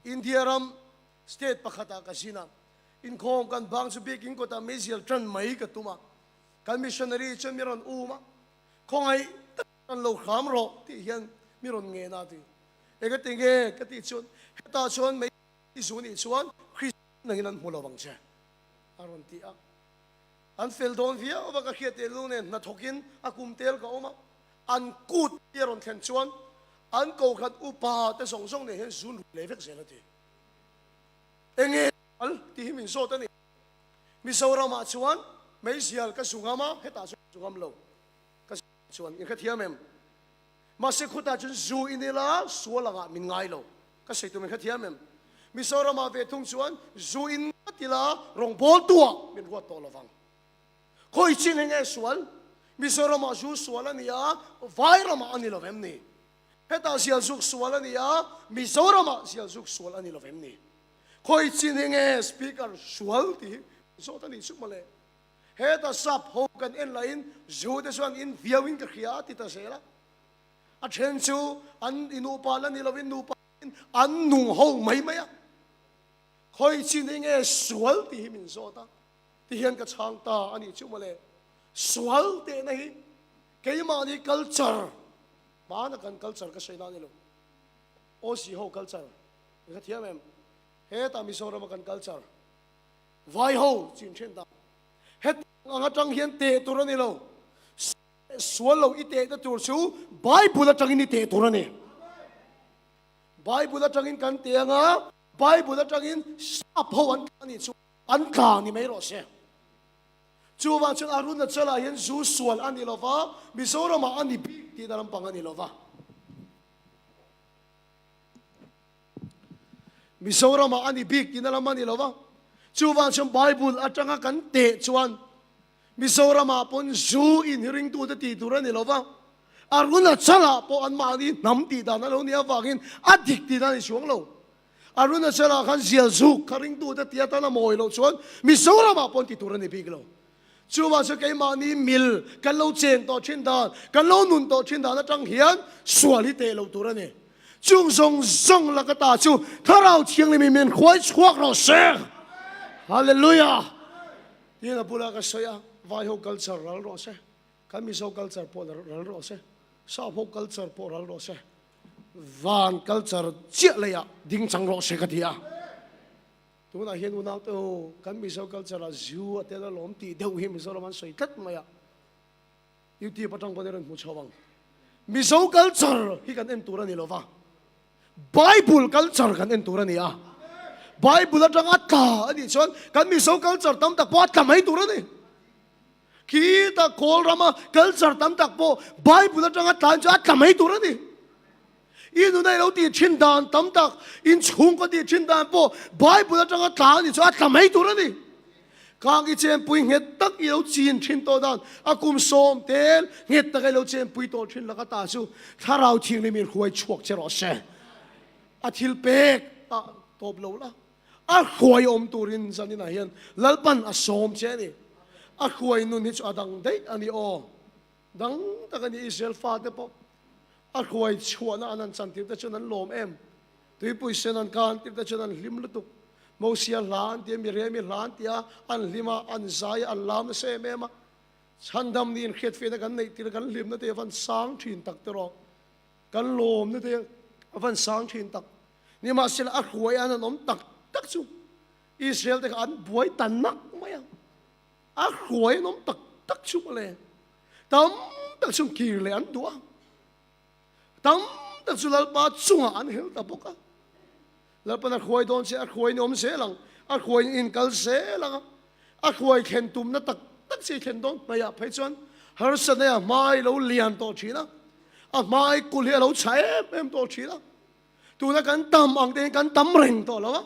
India ram state pakhatah ka zin a, inkhawm kan bang chu biakin kawtah meizial tan mai ka tum a, kan missionary chuan mi rawn um a, khawngaih tak tan lo hram rawh tih hian mi rawn ngen a ti. Eng a ti nge ka tih chuan hetah chuan mei i zu nih chuan Kristian angin an hmu lo vang che a rawn ti a. An fel dawn viau va ka hriat teh lu nen hnathawkin a kum tel ka awm a, an kut te a rawn thlen chuan an kokhat upa te zawng zawng nen hian zun rui leh vek zel a ti. Enge sual tih hi min zawt a ni. Mizoramah chuan meizial ka zu ngam a, hetah chuan ka zu ngam lo. Ka zu chuan in hrethiam em? Mahse khutah chuan zu in ila sual angah min ngai lo. Ka sawi tur min hrethiam em? Mizoramah ve thung chuan zu in ngat ila rawngbawltu ah min ruat tawh lovang. Khawi chin hi nge sual? Mizoramah zu sual a ni a, Vairamah a ni lo em ni? Hetah zialzuk sual a ni a, Mizoramah zialzuk sual a ni lo em ni? Khawi chin hi nge Speaker sual tih hi zawt a nih chu mawle. Heta sap ho kan en lahin zu te chuan in viau in ka hria a ti ta zel a. A then chu an i nupa la ni lovin nupa in an nung ho mai mai a. Khawi chin hi nge sual tih hi min zawt a, ti hian ka chhang ta a nih chu mawle. Sual tehna hi keimahni culture, hmana kan culture ka sawi na a ni lo, Aussie ho culture, i hrethiam em? Hetah Mizorama kan culture, vai ho chin then dan. Hetiang ang atang hian teh tur a ni lo. Sual lo i tehna tur chu Bible atangin i teh tur a ni. Bible atangin kan teh anga Bible atangin sap ho an tla nih chu an tla ni mai rawh se. Chuvang chuan Arunachal-ah hian zu sual a ni lova, Mizoramah a ni bik tihna lampang a ni lova. Mizoramah a ni bik tihna lam a ni lova. Chuvang chuan Bible atanga kan teh chuan Mizoramah pawn zu in hi ringtute tih tur a ni lo va, Arunachalah pawh anmahni hnam tih dan a lo nih avangin a dik tih dan a ni chuang lo. Arunachalah khan zial zuk kha ringtute tih atan a mawi loh chuan Mizoramah pawn ti tur a ni bik lo. Chuvang chuan keimahni mil kan lo chen tawh thin dan, kan lo nun tawh thin dan atang hian sual hi teh lo tur a ni. Chung zawng zawng laka ta chu Thlarau Thianghlim in min hruai chhuak rawh se. Hallelujah! Tiin a bulah ka sawi a, Vai ho culture ral rawh se, kan Mizo culture pawh ral rawh se, Sap ho culture pawh ral rawh se, van culture chiah leiah ding chang rawh se ka ti a. Tunah hian unau te ho, kan Mizo culture ah zu a tel alawm tih deuh hi Mizoram an sawi tlat mai a, YouTube atang pawn i rawn hmu chho ang. Mizo culture hi kan en tur a ni lo va. Bible culture kan en tur a ni a. Bible atanga tla a nih chuan kan Mizo culture tam tak pawh a tla mai tur a ni. Khita Kawl rama culture tam tak pawh Bible atanga tla chuan a tla mai tur a ni. I nuna i lo tih thin dan tam tak, in chhungkaw tih thin dan pawh Bible atanga tla a nih chuan a tla mai tur a ni. Khang i chenpui nghet tak i lo chin thin tawh dan a kum sawm tel nghet taka i lo chenpui tawh thin laka ta chu Thlarau Thianghlim in hruai chhuak che rawh se. A thil pek ah tawp lo la, a hruai awm turin zaninah hian Lalpan a sawm che a ni. A hruai nun hi chu a dang daih a ni aw. Dang tak a ni Israel fate pawh a hruai chhuahna an han chantir te chuan an lawm em. Tuipui sen an kan tir te chuan an hlim lutuk. Mosia hla an ti a, Miriami hla an ti a, an hlim a, an zai a, an lam nasa em em a. Chhandam niin hriatfiahna kan neih tir a, kan hlimna te a van sang thin tak te rawh. Kan lawmna te a van sang thin tak. Nimahsela a hruai an an awm tak tak chu Israel te kha an buai ta nak mai a. A hruai an awm tak tak chu mawle. Tam tak chuan kir leh an duh a. Tam tak chu Lalpa chungah an hel ta bawk a. Lalpan a hruai dawn che, a hruai ni awm zel ang, a hruai ni inkal zel ang a, a hruai thlen tumna tak tak che i thlen dawn hmaiah phei chuan harsatna hi a hmai lo lian tawh thin a, a hmai kulh hi a lo chha em em tawh thin a. Tuna kan tam ang te hian kan tam reng tawh lo a,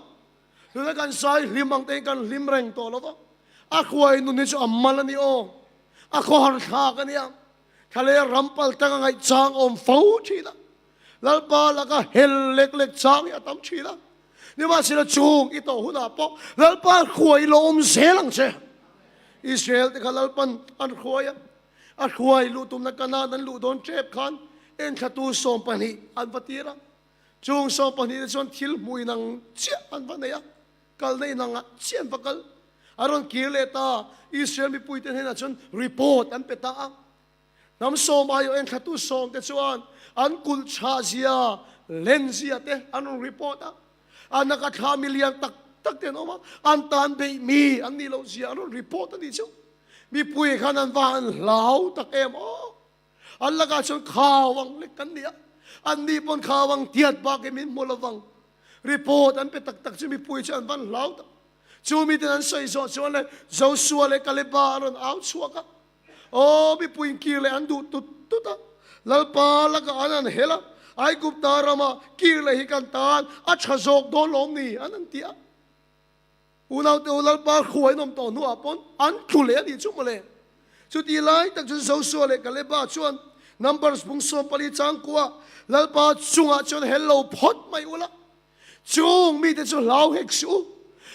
tuna kan zai hlim ang te hian kan hlim reng tawh lo a. A hruai nun hi chu a mal a ni aw, a khawhar thlak a nia. Thlaleh ram pal tang a ngaih chang awm fo thin a, Lalpa laka hel lek lek chang hi a tam thin a. Nimahsela chung i tawh hunah pawh Lalpa hruai lo awm zel ang che. Israel te kha Lalpan an hruai a, a hruai luh tumna Kanaan an luh dawn tep khan enthlatu 12 an va tir a. Chung 12 te chuan thil hmuh inang chiah an va nei a, kalna inangah chiah an va kal. A rawn kir leh ta, Israel mipuite hnenah chuan report an pe ta a. Hnam sawm aiawh enthlatu sawm te chuan an kulh chhah zia, len zia te an rawn report a. A naka thla mi lian tak tak te an awm a, an tan beih mi an nih loh zia an rawn report a nih chu. Mipui khan an va han hlau tak em aw. An lakah chuan khau ang lek kan ni a, an ni pawn khau ang tiat bakin min hmu lovang. Report an pe tak tak chu mipui chu an van hlau tak. Chu miten an sawi zawh chuan le Joshua leh Kaleba an rawn au chhuak a, Aw mipui inkir leh an duh tut tut a, Lalpa lakah an han hel a, Aigupta rama kir leh hi kan tan a tha zawk dawn lawm ni an han ti a. Unaute u Lalpa hruai an awm tawh hnuah pawn an tlu leh a nih chu mawle. Chuti lai tak chuan Joshua leh Kaleba chuan Numbers bung 14 changkua Lalpa chungah chuan hel lo phawt mai ula, Chung mite chu hlau hek suh u,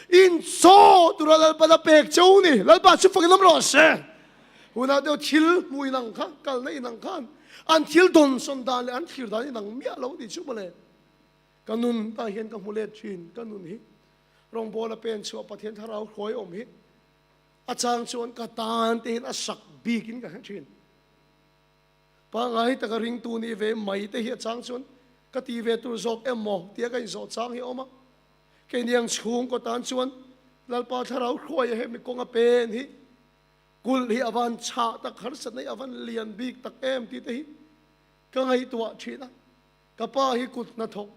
in chaw tura Lalpan a pek che u ni, Lalpa chu fakin awm rawh se. Hunah deuh thil hmuh inang kha, kalna inang khan an thil dawnsawn dan leh an thlir dan inang miah lo ni chu mawle. Ka nun tah hian ka hmu let thin, ka nun hi rawngbawl a pen chhuah Pathian thlarau hruai awm hi a chang chuan ka tan te hian a sak bikin ka hre thin. Pangngai taka ringtu nih ve mai te hi a chang chuan ka ti ve tur zawk em maw tia ka inzawh chang hi a awm a. Keiniang chhungkaw tan chuan Lalpa thlarau hruaia hemi kawnga pen hi kulh hi a van chhah tak harsatna hi a van lian bik tak em tih te hi ka ngaihtuah thin a. Ka pa hi kut hnathawk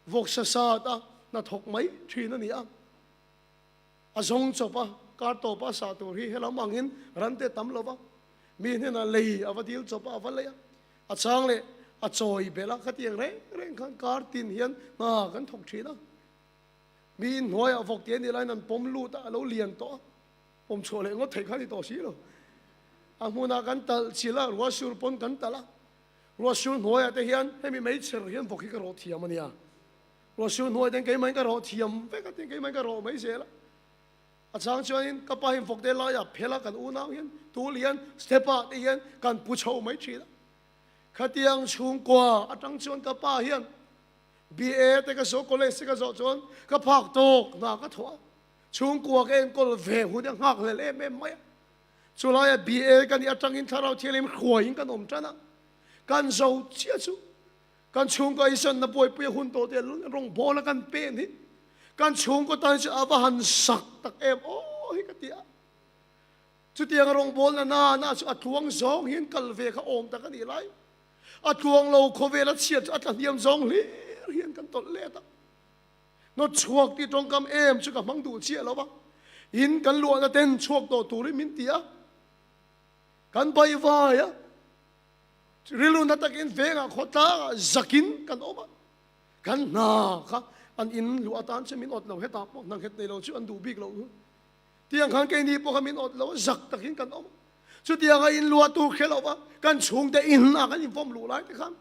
vawksa sat a hnathawk mai thin a ni a. A zawng chawp a, kar tawpa a sah tur hi helam angin ran te tam lo va, mi hnenah lei a va dil chawp a, a va lei a, a chang leh a chawi belh a, khatiang reng reng khan kar tin hian hna kan thawk thin a. Mi inhnuaiah vawk te a nih laiin an pawm lut a, a lo lian tawh a, pawm chhuah leh ngawt theih kha a ni tawh si lo. A hmunah kan talh chilh a, ruahsur pawn kan talh a, ruahsur hnuaiah te hian hemi meichher hian vawk hi ka rawh thiam a nia. Ruahsur hnuai ten keimah in ka rawh thiam vek a tin keimah in ka rawh mai zel a. A chang chuanin ka pa hian vawkte laiah phel a kan unau hian tul hian step ah te hian kan pu chho mai thin a. Khatiang chhungkua atang chuan ka pa hian BA te ka zawh college te ka zawh chuan ka phak tawk hna ka thawh a. Chhungkua ka enkawl ve hun a nghak hlel em em mai a. Chulaia BA ka nih atangin thlarau thianghlim hruaiin kan awm tan a. Kan zo chiah chu Kan chhungkaw eisanna buaipui a hun tawh te rawngbawl a kan pen hi kan chhungkaw tan chu a va han sak tak em aw hi ka ti a. Chutiang a rawngbawl na na na chu a tluang zawng hian kal ve kha awm tak a nih lai. A tluang lo khawvel a chhiat chu a tlahniam zawng hlir hian kan tawlh let a. Nawt chhuak tih tawngkam em chu ka hmang duh chiah lo va. In kan luahna ten chhuak tawh turin min ti a. Kan baihvai a. Rilru na takin vengah khawtlangah zakin kan awm a, kan hna kha an in luh atan chuan min awt lo, hetah pawh hna nghet nei lo chu an duh bik lo. Tiang khan keini pawh kha min awt lo a, zak takin kan awm a. Chutianga in luah tur khe lo va, kan chhungte in ah kan invawm luh lai te khan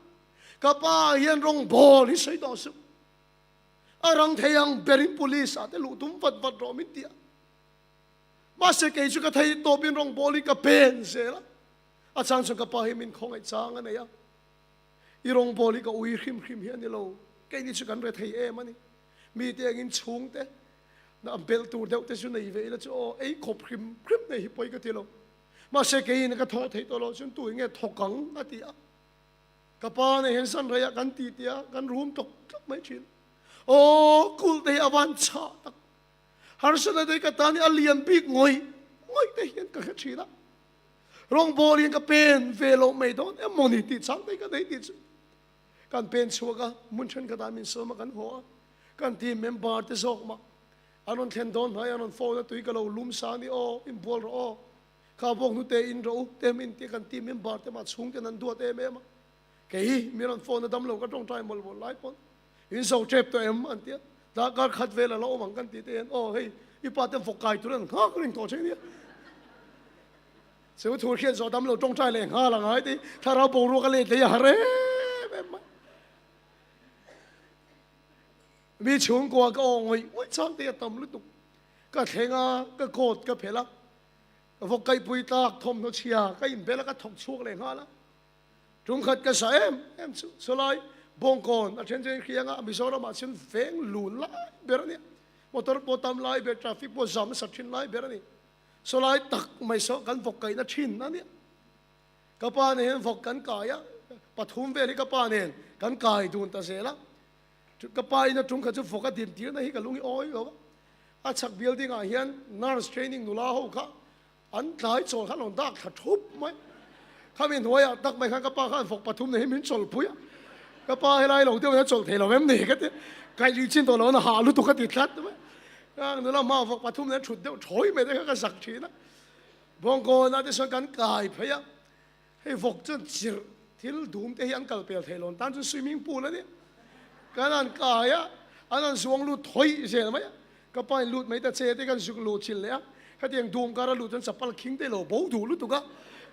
ka pa hian rawngbawl hi sawi tawh suh. A rang thei ang berin police ah te luh tum vat vat rawh min ti a. Mahse kei chu ka thei tawpin rawngbawl hi ka pen zel a. A chang chuan ka pa hi min khawngaih chang a nei a. I rawngbawl hi ka ui hrim hrim hi a ni lo. Keini chu kan re thei em a ni. Mite angin chhungte na belh tur deuh te chu nei ve ila chu aw ei khawp hrim hrim nei hi pawi ka ti lo. Mahse keiin ka thawh theih tawh loh chuan tu enge thawk ang a ti a. Ka pa nen hian san reiah kan ti ti a, kan rum tawk tawk mai thin. Aw kulh te hi a van chhah tak. Harsatna te hi ka tan hi a lian bik ngawih ngawih te hian ka hre thin a. Rawngbawl hian ka pen ve loh mai dawn em mawni tih chang te hi ka nei tih chu. Kan pen chhuak a, hmun thenkhatah min sawm a kan haw a, kan team member te zawk mah an rawn thlen dawn hnai, an rawn phone a, tui ka lo lum sa a ni aw, inbual rawh aw, kha bawk hnute in rawh u te min ti a, kan team member te mah chhungten an duat em em a, kei mi rawn phone a damlo ka tawngtai mawlh mawlh lai pawn in zo tep tawh em an ti a, darkar khat vel a la awm ang kan tih te hian aw hei i pa te vawk kai tur an nghak reng tawh che nia. Chu thu hriat zawh dam lo tawngtai leh nghal ang ai ti thlarau boruak a let leh a har em em mai. Mi chhungkua ka aw ngawih ngawih chang te a tam lutuk. Ka thleng a, ka coat ka phelh a, ka vawk kaihpui tlak thawmhnaw chhia ka inbel a ka thawk chhuak leh nghal a. Tumkhat ka sa em em chu chulai Bawngkawn a then chu hriang a, Mizoramah chuan veng lun lai ber a nia. Motor pawh tam lai ber, traffic pawh zam nasa thin lai ber a ni. Sawlai tak mai saw kan vawk kaihna thin a nia. Ka pa nen hian vawk kan kai a, pathum vel hi ka pa nen kan kai dun ta zel a. Ka pa in a tum kha chu vawk a din tirna hi ka lung i awi lo a. A chhak building ah hian nurse training nula ho kha an tlai chawl kha an rawn dak thla thup mai. Khami hnuaiah tak mai khan ka pa khan vawk pathum nen hi min chawlhpui a. Ka pa helai lo deuh hian a chawlh thei lo em ni ka ti. Kaih lui chin tawh lo na hah lutuk a ti tlat mai. Ka nula hma vawk pathum nen thut deuh thawi mai te kha ka zak thin a. Bawngkawnah te chuan kan kai phei a. Hei vawk chuan chirh thil dum te hi an kal pel thei lo tan chuan swimming pool a nia. Kan han kai a, an han zuang lut thawi zel mai a. Ka pa in lut mai ta che te kan zuk luh chilh leh a, hetiang dum kara lut chuan chapal khing te lo bo duh lutuk a,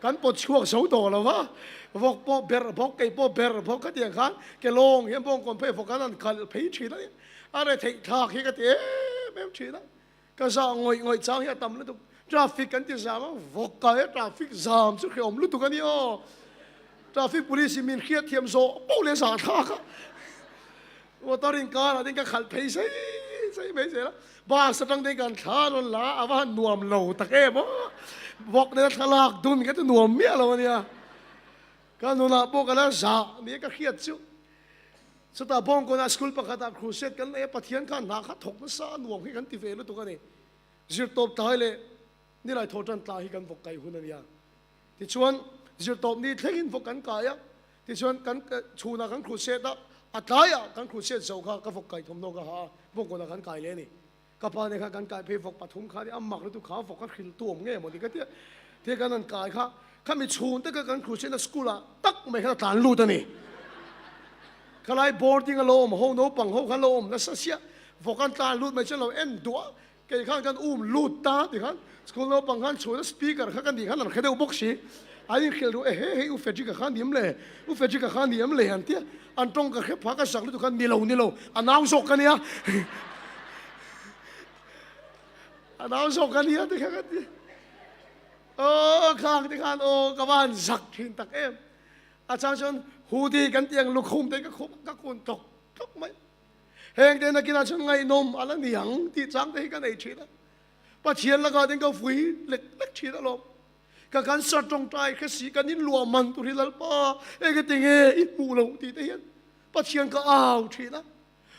kan pawt chhuak zo tawh lo va, vawk pawh berh bawk, kei pawh berh bawk khatiang khan ke lawng hian bawngkawn phei vawk an han kalh phei thin a nia, a re theih thlak hi ka ti em em thin a, ka zah ngawih ngawih chang hi a tam lutuk, traffic kan ti zam a, vawk kai a traffic zam chu hrehawm lutuk a ni aw, traffic police in min hriat thiam zawh poh leh zah thlak a. Motor in car ah tin ka khalh phei sei sei mai zel a, bus atang te kan thla rawn la a, a va han nuam lo tak em aw, vawk nena thlalak dun kha chu nuam miah lo a nia, ka nunah pawh ka la zah nia ka hriat chu, chutah Bawngkawnah school pakhatah crusade kan nei a, Pathian khan hna kha thawk nasa a nuam hi kan ti ve lutuk a ni, zirtawp tlai leh nilai thaw tan tlai hi kan vawk kai hun a nia. Tichuan, zirtawpni thlengin vawk kan kai a, tichuan kan chhunah kan crusade a, a tlaiah kan crusade zo kha ka vawk kai thawmhnaw ka ha a, vawk kawnah kan kai leh a ni. Ka pa nen khan kan kai phei vawk pathum kha a ni, a mak lutuk kha vawk a hrilh tu awm nge maw ni ka tia, tia kan han kai kha, khami chhun te kha kan crusade na school ah tak mai khan a tlan lut a ni. Khalai boarding a lo awm ho naupang ho khan lo awm nasa sia, vawk an tlan lut mai chuan lo en duah a, Kei khan kan um lut ta ti khan school naupang khan chhun a speaker kha ka nih khan an hre deuh bawk si. An inhrilh duh e he hei U Frederick-a kha ni em le, U Frederick-a kha ni em le an tia. An tawng ka hre phah ka zak lutuk khan ni lo ni lo a nau zawk ka nia a nau zawk ka nia ti kha ka ti. Aw khang ti khan aw ka va han zak thin tak em. A chang chuan hoodie kan tih ang lukhum te ka khum ka kun tlawk tlawk mai. Heng te nakinah chuan ngaihnawm a la ni ang tih chang te hi ka nei thin a. Pathian lakah ten ka vui lek lek thin alawm. Ka cancer tawngtai kha si kan inluah man tur hi Lalpa enge tinge i hmuh loh tih te hian Pathian ka au thin a.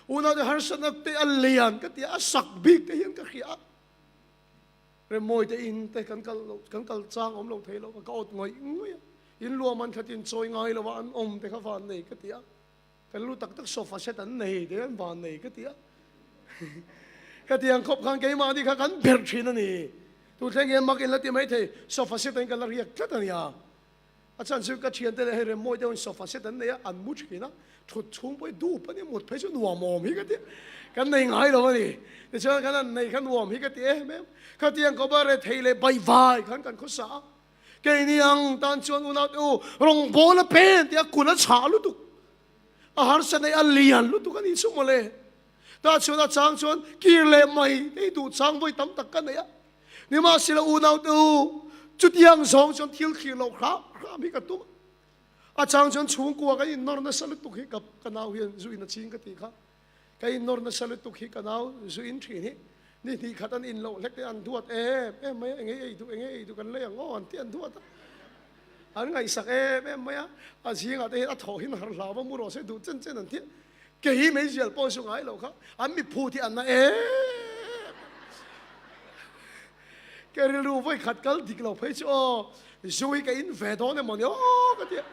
Unau te harsatna te a lian ka ti a, a sak bik te hian ka hria a. Remawi te in te kan kal lo kan kal chang awm lo thei lo ka awt ngawih ngawih a. Inluah man khat in chawi ngai lo a an awm te kha van nei ka ti a. Kan lu tak tak sofa set an nei te an van nei ka ti a. Hetiang khawp khan keimahni kha kan ber thin a ni. Tun thleng hian mak in la ti mai thei, sofa set in kan la riak tlat a nia. A chhan chu ka thiante leh hei rem mawi deuhin sofa set an nei a, an mu thin a, thut chhung pawh hi dup a ni, mut phei chu nuam awm hi ka ti, kan nei ngai lo a ni. Tichuan kan han nei kha nuam hi ka ti em em. Khatiang kawpa rethei leh baihvai khan kan khawsa a. Keini ang tan chuan unaute u, rawngbâwl a pen tih a kut a chhah lutuk, a harsa neih a lian lutuk a ni chu mawle. Tah chuan a chang chuan kir leh mai te hi duh chang vawi tam tak ka nei a. Nimahsela unaute u, chutiang zawng chuan thil thlir loh hram hram hi ka tum a. A chang chuan chhungkua kan innawr nasa lutuk hi ka nau hian zu in a ching ka tih kha. Ka innawr nasa lutuk hi ka nau zu in thin hi ni hnih khat an in loh hlek te an duat em em mai a, enge ei duh enge ei duh kan lei ang aw an ti an duat a, an ngaihsak em em mai a, a zingah te hian a thawh hin har hlau va mu rawh se duh chen chen an ti a, kei hi meizial pawh zu ngai loh kha an miphut hi an na em ka rilru vawi khat kal dik lo phei chu aw zu hi ka in ve dawn emaw ni aw ka ti a,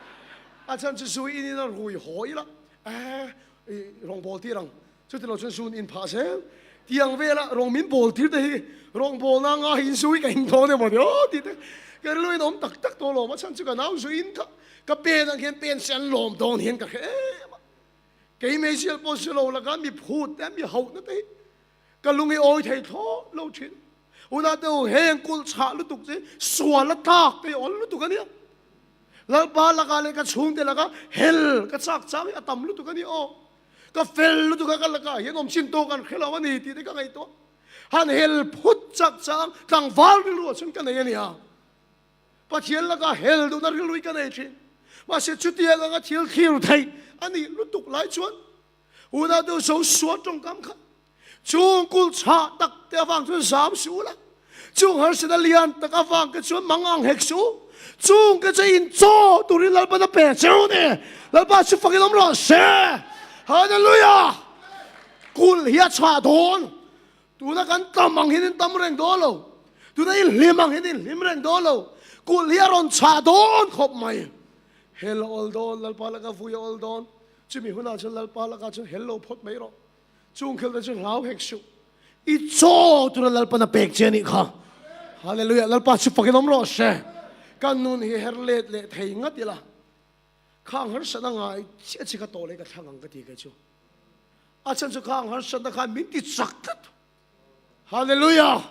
a chhan chu zu in in a rui haw ila eh I rawn bawl tir ang. Chuti lo chuan zun in phah zel. Tiang vela rawn min bawl tir te hi rawn bawl na nga hi zu hi ka in dawn emaw ni aw tih te ka rilru in awm tak tak tawh lawm a chhan chu ka nau zu in kha ka pen ang hian pen se an lawm dawn hian ka hre em a. Kei meizial pawh zu lo laka mi phut te mi hauh na te hi ka lung i awi thei thlawt lo thin. Unau te u heng kulh chhah lutuk chu sual a tlak te hi awl lutuk a nia. Lalpa lakah leh ka chhungte lakah hel ka chak chang hi a tam lutuk a ni aw. Ka fel lutuk a ka lakah hian awm chin tawk an hre lo a ni tih te ka ngaihtuah. Han hel phut chak chang tlangval rilru ah chuan ka nei a nia. Pathian lakah hel duhna rilru hi ka nei thin. Mahse chutiang anga thil thlir theih a nih lutuk lai chuan unau deuh zo sual tawngkam kha Chung kulh chhah tak te avang chuan zam suh ula, chung harsatna lian tak avang te chuan mang ang hek suh u. Chung te chu in chaw turin Lalpan a pe che u ni. Lalpa chu fakin awm rawh se. Hallelujah! Kulh hi a chhah dawn. Tuna kan tam ang hian in tam reng dawn lo. Tuna in hlim ang hian in hlim reng dawn lo. Kulh hi a rawn chhah dawn khawp mai. Hel a awl dawn, Lalpa laka vui a awl dawn. Chumi hunah chuan Lalpa lakah chuan hel lo phawt mai rawh. Chung khel te chu hlau hek suh. I chaw tura Lalpan a pek che anih kha. Hallelujah. Lalpa chu fakin awm rawh se. Kan nun hi her let leh thei ngat ila. Khang harsatna ngai chiah chi ka tawh leh ka thlang ang ka ti kei chu. A chhan chu khang harsatna khan min ti chak tlat. Hallelujah.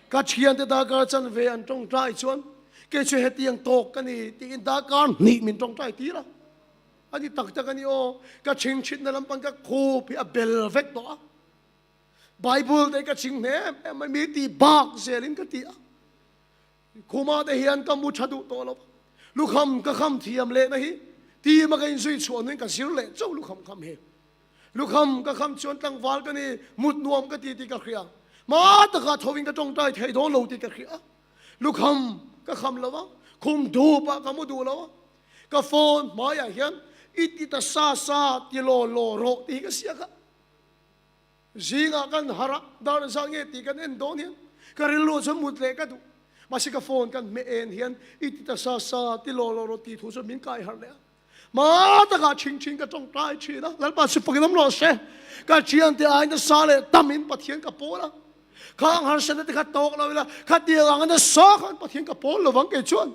Ka thiante darkar chan ve an tawngtai chuan kei chu hetiang tawk ka ni tiin darkar hnih min tawngtai tir a. A ni tak tak a ni aw, ka chhingchhitna lampang ka khup hi a bel vek tawh a. Bible te ka chhing hne em em mai, mi ti bak zelin ka ti a. Khuma te hian ka mu tha duh tawh lo va, lukham ka kham thiam lehna hi tima ka inzui chhuah hnuin ka zir leh chauh lukham kham hi. Lukham ka kham chuan tlangval ka ni, mut nuam ka ti tih ka hria. Hma takah tho in ka tawngtai thei dawn lo tih ka hria. Lukham ka kham lo va, khum dupah ka mu duh lo a. Ka phone hmaiah hian i ti ta sa sa ti law law rawh tih hi ka siak a. Zingah kan harh a, dar zat nge tih kan en dawn hian ka rilru chuan mut leh ka duh. Mahse ka phone kan hmeh en hian i ti ta sa sa ti law law rawh tih thu chuan min kai harh leh a. Hma takah chhing chhing ka tawngtai thin a, Lalpa chu fakin awm rawh se. Ka thiante aiin nasa leh tamin Pathian ka pawl a. Khang harsatna te kha tawk lo ila, khatiang anga nasa khan Pathian ka pawl lovang kei chuan.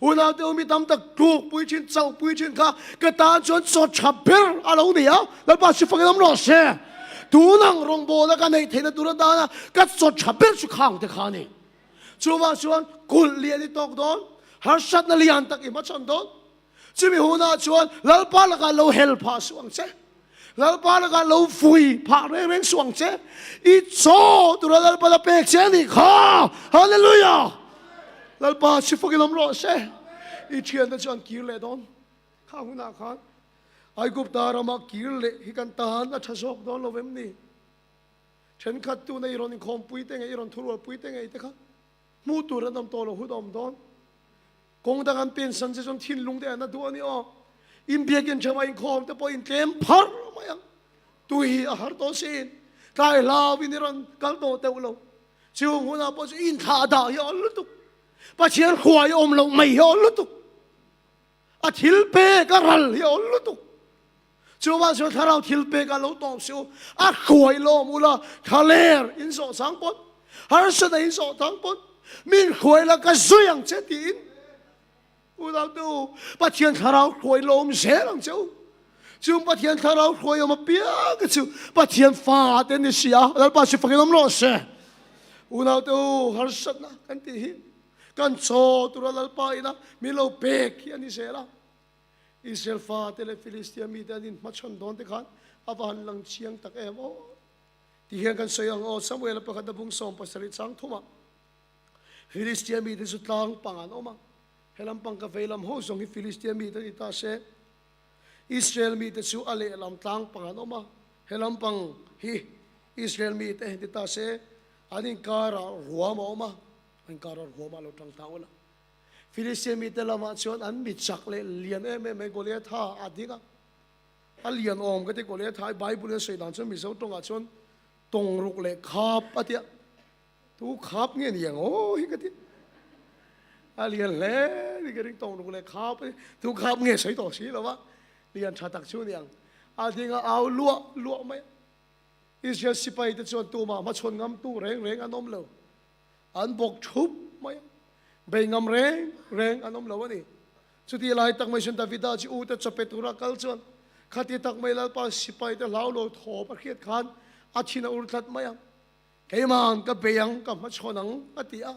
Unaute u mi tam tak tluk pui thin, chauh pui thin kha ka tan chuan chaw tha ber a lo ni a, Lalpa chu fakin awm rawh se. Tunang rawngbawlna ka neih theihna tur atana ka chaw tha ber chu khang te kha a ni. Chuvang chuan kulh lian i tawk dawn, harsatna lian tak i hmachhawn dawn. Chumi hunah chuan Lalpa lakah lo hel phah suh ang che. Lalpa lakah lo vui phah reng reng suh ang che. I chaw tura Lalpa la pek che a nih kha. Hallelujah! Lalpa chu fakin awm rawh se. I thiante chu an kir leh dawn. Kha hunah khan Aigupta rama kir leh hi kan tan a tha zawk dawn lo vem ni? Thenkhat tuna i rawn inkhawmpui te ngei, i rawn thurualpui te ngei te kha hmuh tur an awm tawh lo hun a awm dawn. Kawng dang an pensan che chuan thinlung te an a duh a ni aw. Inbiakin theuh a inkhawm te pawh in tlem phar mai ang. Tui a har tawh sin. Tlai hlau in i rawn kal tawh teuh lo. Chung hunah pawh chu inthlah dah hi a awl lutuk. Pathian hruai awm loh mai hi a awl lutuk. A thil pek a ral hi a awl lutuk. Chuvang chuan thlarau thil pek a lo tawp si u. A hruai lawm ula thlaler in zawh chang pawn, harsatna in zawh chang pawn, min hruai la ka zui ang che tiin. Unau te u, Pathian thlarau hruai lo awm zel ang che u. Chung Pathian thlarau hruai awm apiang te chu Pathian fa te ni si a, Lalpa chu fakin awm rawh se. Unau te u, harsatna kan tih hi kan chaw tura Lalpa ina min lo pek hi a ni zel a. Israel fa te leh Filistia mite an inhmachhawn dawn te khan a va han lang chiang tak em aw. Ti hian kan sawi ang aw, Samuela pakhat a bung 17 chang thumah Filistia mite chu tlang pang an awm a, he lampang ka vei lam ho zawng hi Filistia mite ni ta se. Israel mite chu a lehlam tlang pang an awm a, he lampang hi Israel mite ni ta se, an inkarah ruam a awm a, an inkarah ruam a lo tang tlang ula. Filistia mite lamah chuan an mi chak leh lian em em mai Goliatha a ding a, a lian awm ka ti Goliatha hi Bible in a sawi dan chuan Mizo tawngah chuan tawngruk leh khap a tia. Tu khap nge ni ang aw hi ka ti. A lian hle ni ka ring tawng ruk leh khap a ni. Tu khap nge sawi tawh si lo va. Lian tha tak chu ni ang. A ding a au luah luah mai a. Israel sipai te chuan tumah hmachhawn ngam tu reng reng an awm lo. An bawk thup mai a. Bei ngam reng reng an awm lo a ni. Chuti lai tak mai chuan Davida chu ute chawpe tura kal chuan khati tak mai Lalpa sipai te hlau lo thawp a hriat khan a thin a ur tlat mai a. Keimah ka bei ang, ka hmachhawn ang, a ti a.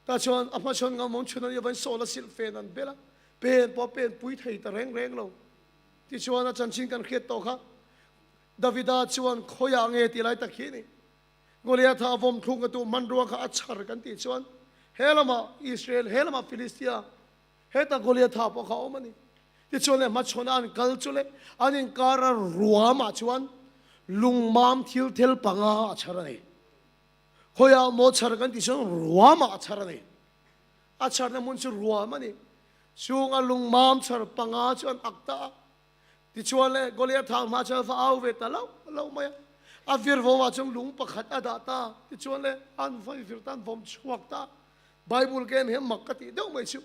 Tah chuan a hmachhawn ngam awm chhun a nih avangin Saul a silh fen an bel a, pen pawh a pen pui thei ta reng reng lo. Tichuan a chanchin kan hriat tawh kha, Davida chuan khawiah nge tih lai tak hi a ni. Goliatha a vawm thluk a tuh hmanrua kha a chhar kan tih chuan he lamah Israel, he lamah Filistia, Heta Goliatha pawh kha a awm a ni. Tichuan le hmachhawn a an kal chu le an inkar a ruamah chuan lungmam thil thel panga a chhar a ni. Khawiah maw chhar kan tih chuan ruamah a chhar a ni. A chharna hmun chu ruam a ni. Chung a lungmam chhar panga chu an ak ta a. Tichuan le Goliatha hma chuan va au ve ta lo lo mai a. A vir vawmah chuan lung pakhat a dah ta. Tichuan le an vawi vir ta an vawm chhuak ta. Bible ka en hian mak ka tih deuh mai chu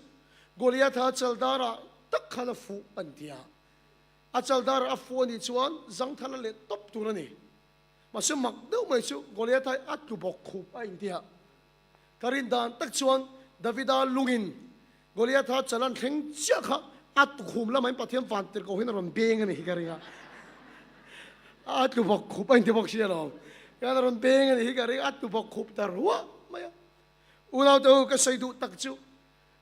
Goliatha chaldara tak khan a fuh an ti a. A chaldara a fuh a nih chuan zangthal a let tawp tur a ni. Mahse mak deuh mai chu Goliatha hi a tlu bawk khup a inti a. Ka rin dan tak chuan Davida lungin Goliatha chal an thleng chiah kha a tukhum lamah in Pathian van tirhkoh hian a rawn beng a ni hi ka ring a. A tlu bawk khup a inti bawk si alawm. Hian a rawn beng a ni hi ka ring a, a tlu bawk khup ta ruah mai a. Unaute u, ka sawi duh tak chu,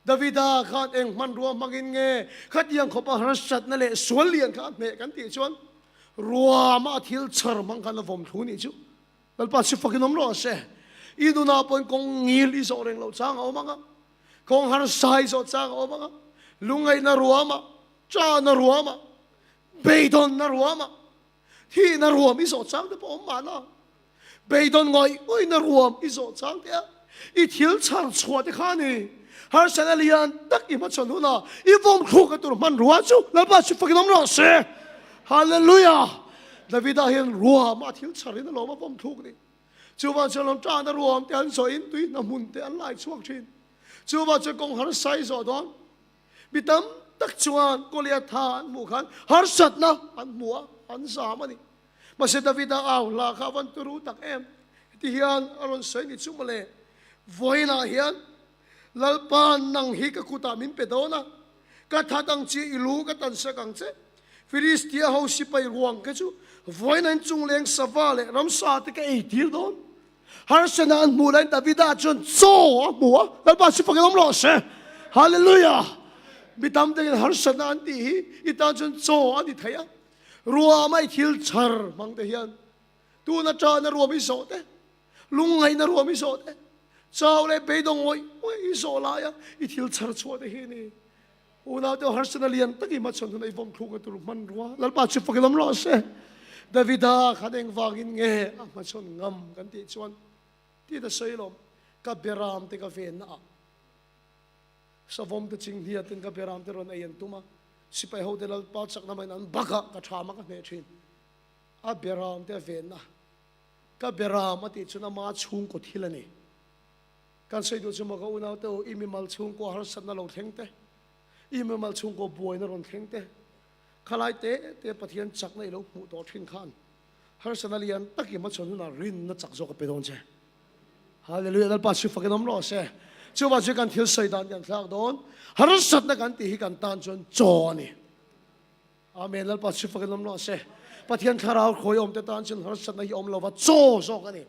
Davida khan eng hmanrua hmangin nge khatiang khawpa harsatna leh sual lian kha a hmeh kan tih chuan ruama a thil chhar hmang khan a vawm thlu nih chu Lalpa chu fakin awm rawh se. I nunah pawhin kawng ngil i zawh reng loh chang a awm ang a, kawng harsa i zawh chang a awm ang a, lungngaihna ruama, chahna ruama, beidawnna ruama, Thihna ruam i zawh chang te pawh awm mahna, beidawn ngawih ngawihna ruam i zawh chang te a, i thil chhar chhuah te kha a ni. Harsatna lian tak i hmachhawn hunah i vawm thluk a tur hmanrua chu Lalpa chu fakin awm rawh se. Hallelujah! Davida hian ruam a thil chhar in a lawm a vawm thluk ni. Chuvang chuan lawm tana ruam te an zawhin tuihna hmun te an lai chhuak thin. Chuvang chuan kawng harsa i zawh dawn. Mi tam tak chuan Goliatha an hmuh khan harsatna an hmu a, an zam a ni. Mahse Davida au hla kha a van turu tak em? Heti hian a rawn sawi ni chu mawle, Vawiinah hian Lalpa nang hi ka kutah min pe dawn a, ka that ang che, i lu ka tansak ang che. Filistia ho sipai ruang te chu vawiinah in chungleng sava leh ramsa te ka eitir dawn. Harsana an hmuh laiin Davida chuan chaw a hmu a, Lalpa chu fakin awm rawh se. Hallelujah! Mi tam takin harsana an tih hi i tan chuan chaw a ni thei a. Ruama i thil chhar hmang te hian tuna ṭahna ruam i zawh te, lungngaihna ruam i zawh te, chau leh beidawng ngawih ngawih i zawh laia i thil chhar chhuah te hi a ni. Unau te harsana lian tak i hmachhawn hun a i vawm thluk a tur hmanrua Lalpa chu fakin awm rawh se. Davida khan engvangin nge a hmachhawn ngam kan tih chuan tih ta sawi lawm ka beram te ka venna ah savawm te chinghnia ten ka beram te rawn ei an tum a sipai ho te Lalpa chakna maiin an bak a ka tham a ka hneh thin a beram te a venna ka beram a tih chuan ama chhungkaw thil a ni. Kan sawi duh chu maw ka unau te u, i mimal chhungkaw harsatna lo thleng te, i mimal chhungkaw buaina rawn thleng te, khalai te te Pathian chakna i lo hmuh tawh thin khan harsatna lian tak i hmachhawn hunah rinna chak zawk a pe dawn che. Hallelujah, Lalpa chu fakin awm rawh se. Chuvang chu kan thil sawi dan kan thlak dawn. Harsatna kan tih hi kan tan chuan chaw a ni. Amen. Lalpa chu fakin awm rawh se. Pathian thlarau khawi awmte tan chuan harsatna hi awm lova chaw zawk a ni.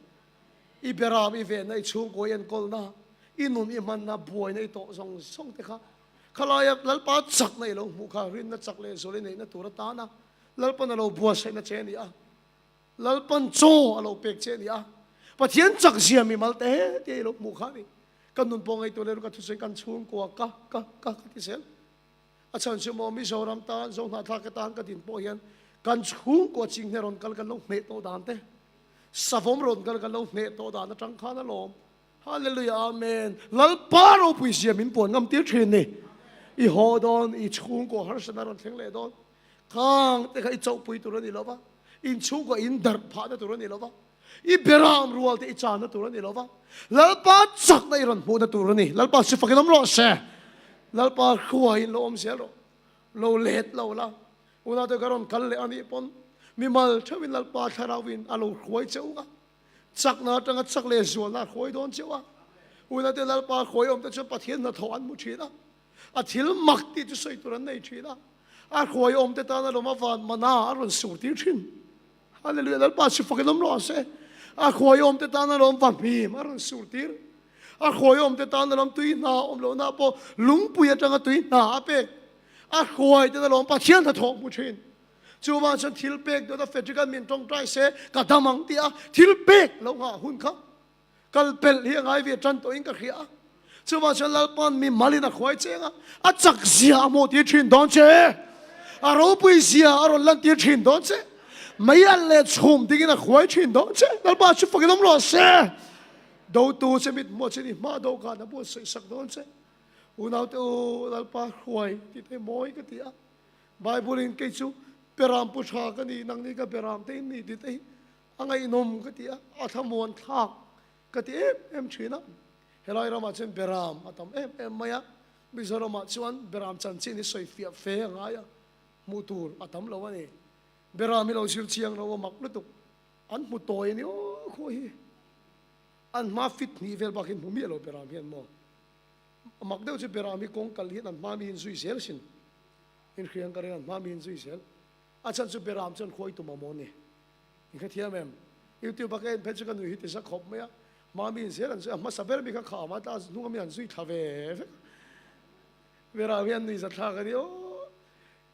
I beram i venna, i chhungkaw i enkawlna, i nun i hmanna, buaina i tawh zawng zawng te kha khalaia Lalpa chakna i lo hmuh kha rinna chak leh zual i neihna tur atana Lalpan a lo buatsaihna che a ni a. Lalpan chaw a lo pek che a ni a. Pathian chak zia mimal te te i lo hmuh kha a ni. Ka nun pawh ngaihtuah leh ka thusawi kan chhungkua ka ka ka ka ti zel. A chhan chu maw Mizoram tan Zohnahthlak te tan ka din pawh hian kan chhungkua chinghne rawn kal kan lo hneh tawh dan te, savawm rawn kal kan lo hneh tawh dan atang khan a lawm. Hallelujah Amen. Lalpa ropui zia min puan ngam tir thin ni. I haw dawn, i chhungkua harsatna rawn thleng leh dawn. Khang te kha i chauhpui tur a ni lo va, in chhungkua in darh phahna tur a ni lo va, i beram rual te i channa tur a ni lo va, Lalpa chakna i rawn hmuhna tur a ni. Lalpa chu fakin awm rawh se. Lalpa hruaiin lo awm zel rawh. Lo let lo la. Unau te ka rawn kal leh a nih pawn mimal theuhin Lalpa thlarauin a lo hruai che u a. Chakna atanga chak leh zualna a hruai dawn cheu a. Unau te Lalpa hruai awm te chuan Pathian hnathawh an hmu thin a. A thil mak tih chu sawi tur an nei thin a. A hruai awm te tan a lawm a van mana a rawn sur tir thin. Hallelujah Lalpa chu fakin awm rawh se. A hruai awm te tan a lawm vahmim a rawn sur tir. A hruai awm te tan a lawm tui hna awm lohna pawh lungpui atanga tui hna a pek. A hruai ten a lawm Pathian hnathawh hmu thin. Chuvang chuan thil pek dawt a Frederick-a min tawngtai se ka dam ang tih a thil pek lo nghah hun kha kal pelh hi a ngai ve tan tawhin ka hria a. Chuvang chuan Lalpa'n mi malin a khuai cheng a, a chak zia a hmuh tir thin dawn che, a ropui zia a rawn lan tir thin dawn che, mei alh leh chhum dingin a khuai thin dawn che. Lalpa chu fakin awm rawh se. Dotu che mit hmuah che ni hma dawhkan a buatsaih sak dawn che. Unaute u, Lalpa hruai tih te mawi ka ti a. Bible in kei chu Beram pu tha ka ni, nangni ka Beram te in ni tih te hi a ngaihnawm ka ti a, a thlamuan thlak ka ti em em thin a. Helai ramah chuan Beram a tam em em mai a, Mizoramah chuan Beram chanchin hi sawi fiah fe a ngai a, hmuh tur a tam lo a ni. Beram hi lo zir chiang lo a mak lutuk, an hmu tawi a ni aw khaw hi. An hma fit hnih vel bak hi hmu miah lo Beram hian maw. A mak deuh chu Beram hi kawng kal hian an hma mi hi an zui zel sin. Inhriang ka ring an hma mi hi an zui zel. A chhan chu Beram chuan khawi tum a maw ni. In hrethiam em? YouTube a ka en phei chu ka nui hi ti za khawp mai a. Hma mi in zel an zui a, hmasa ber mi kha kham a, tah hnung ami an zui thla ve vek a. Beram hi an nui za thlak a ni aw.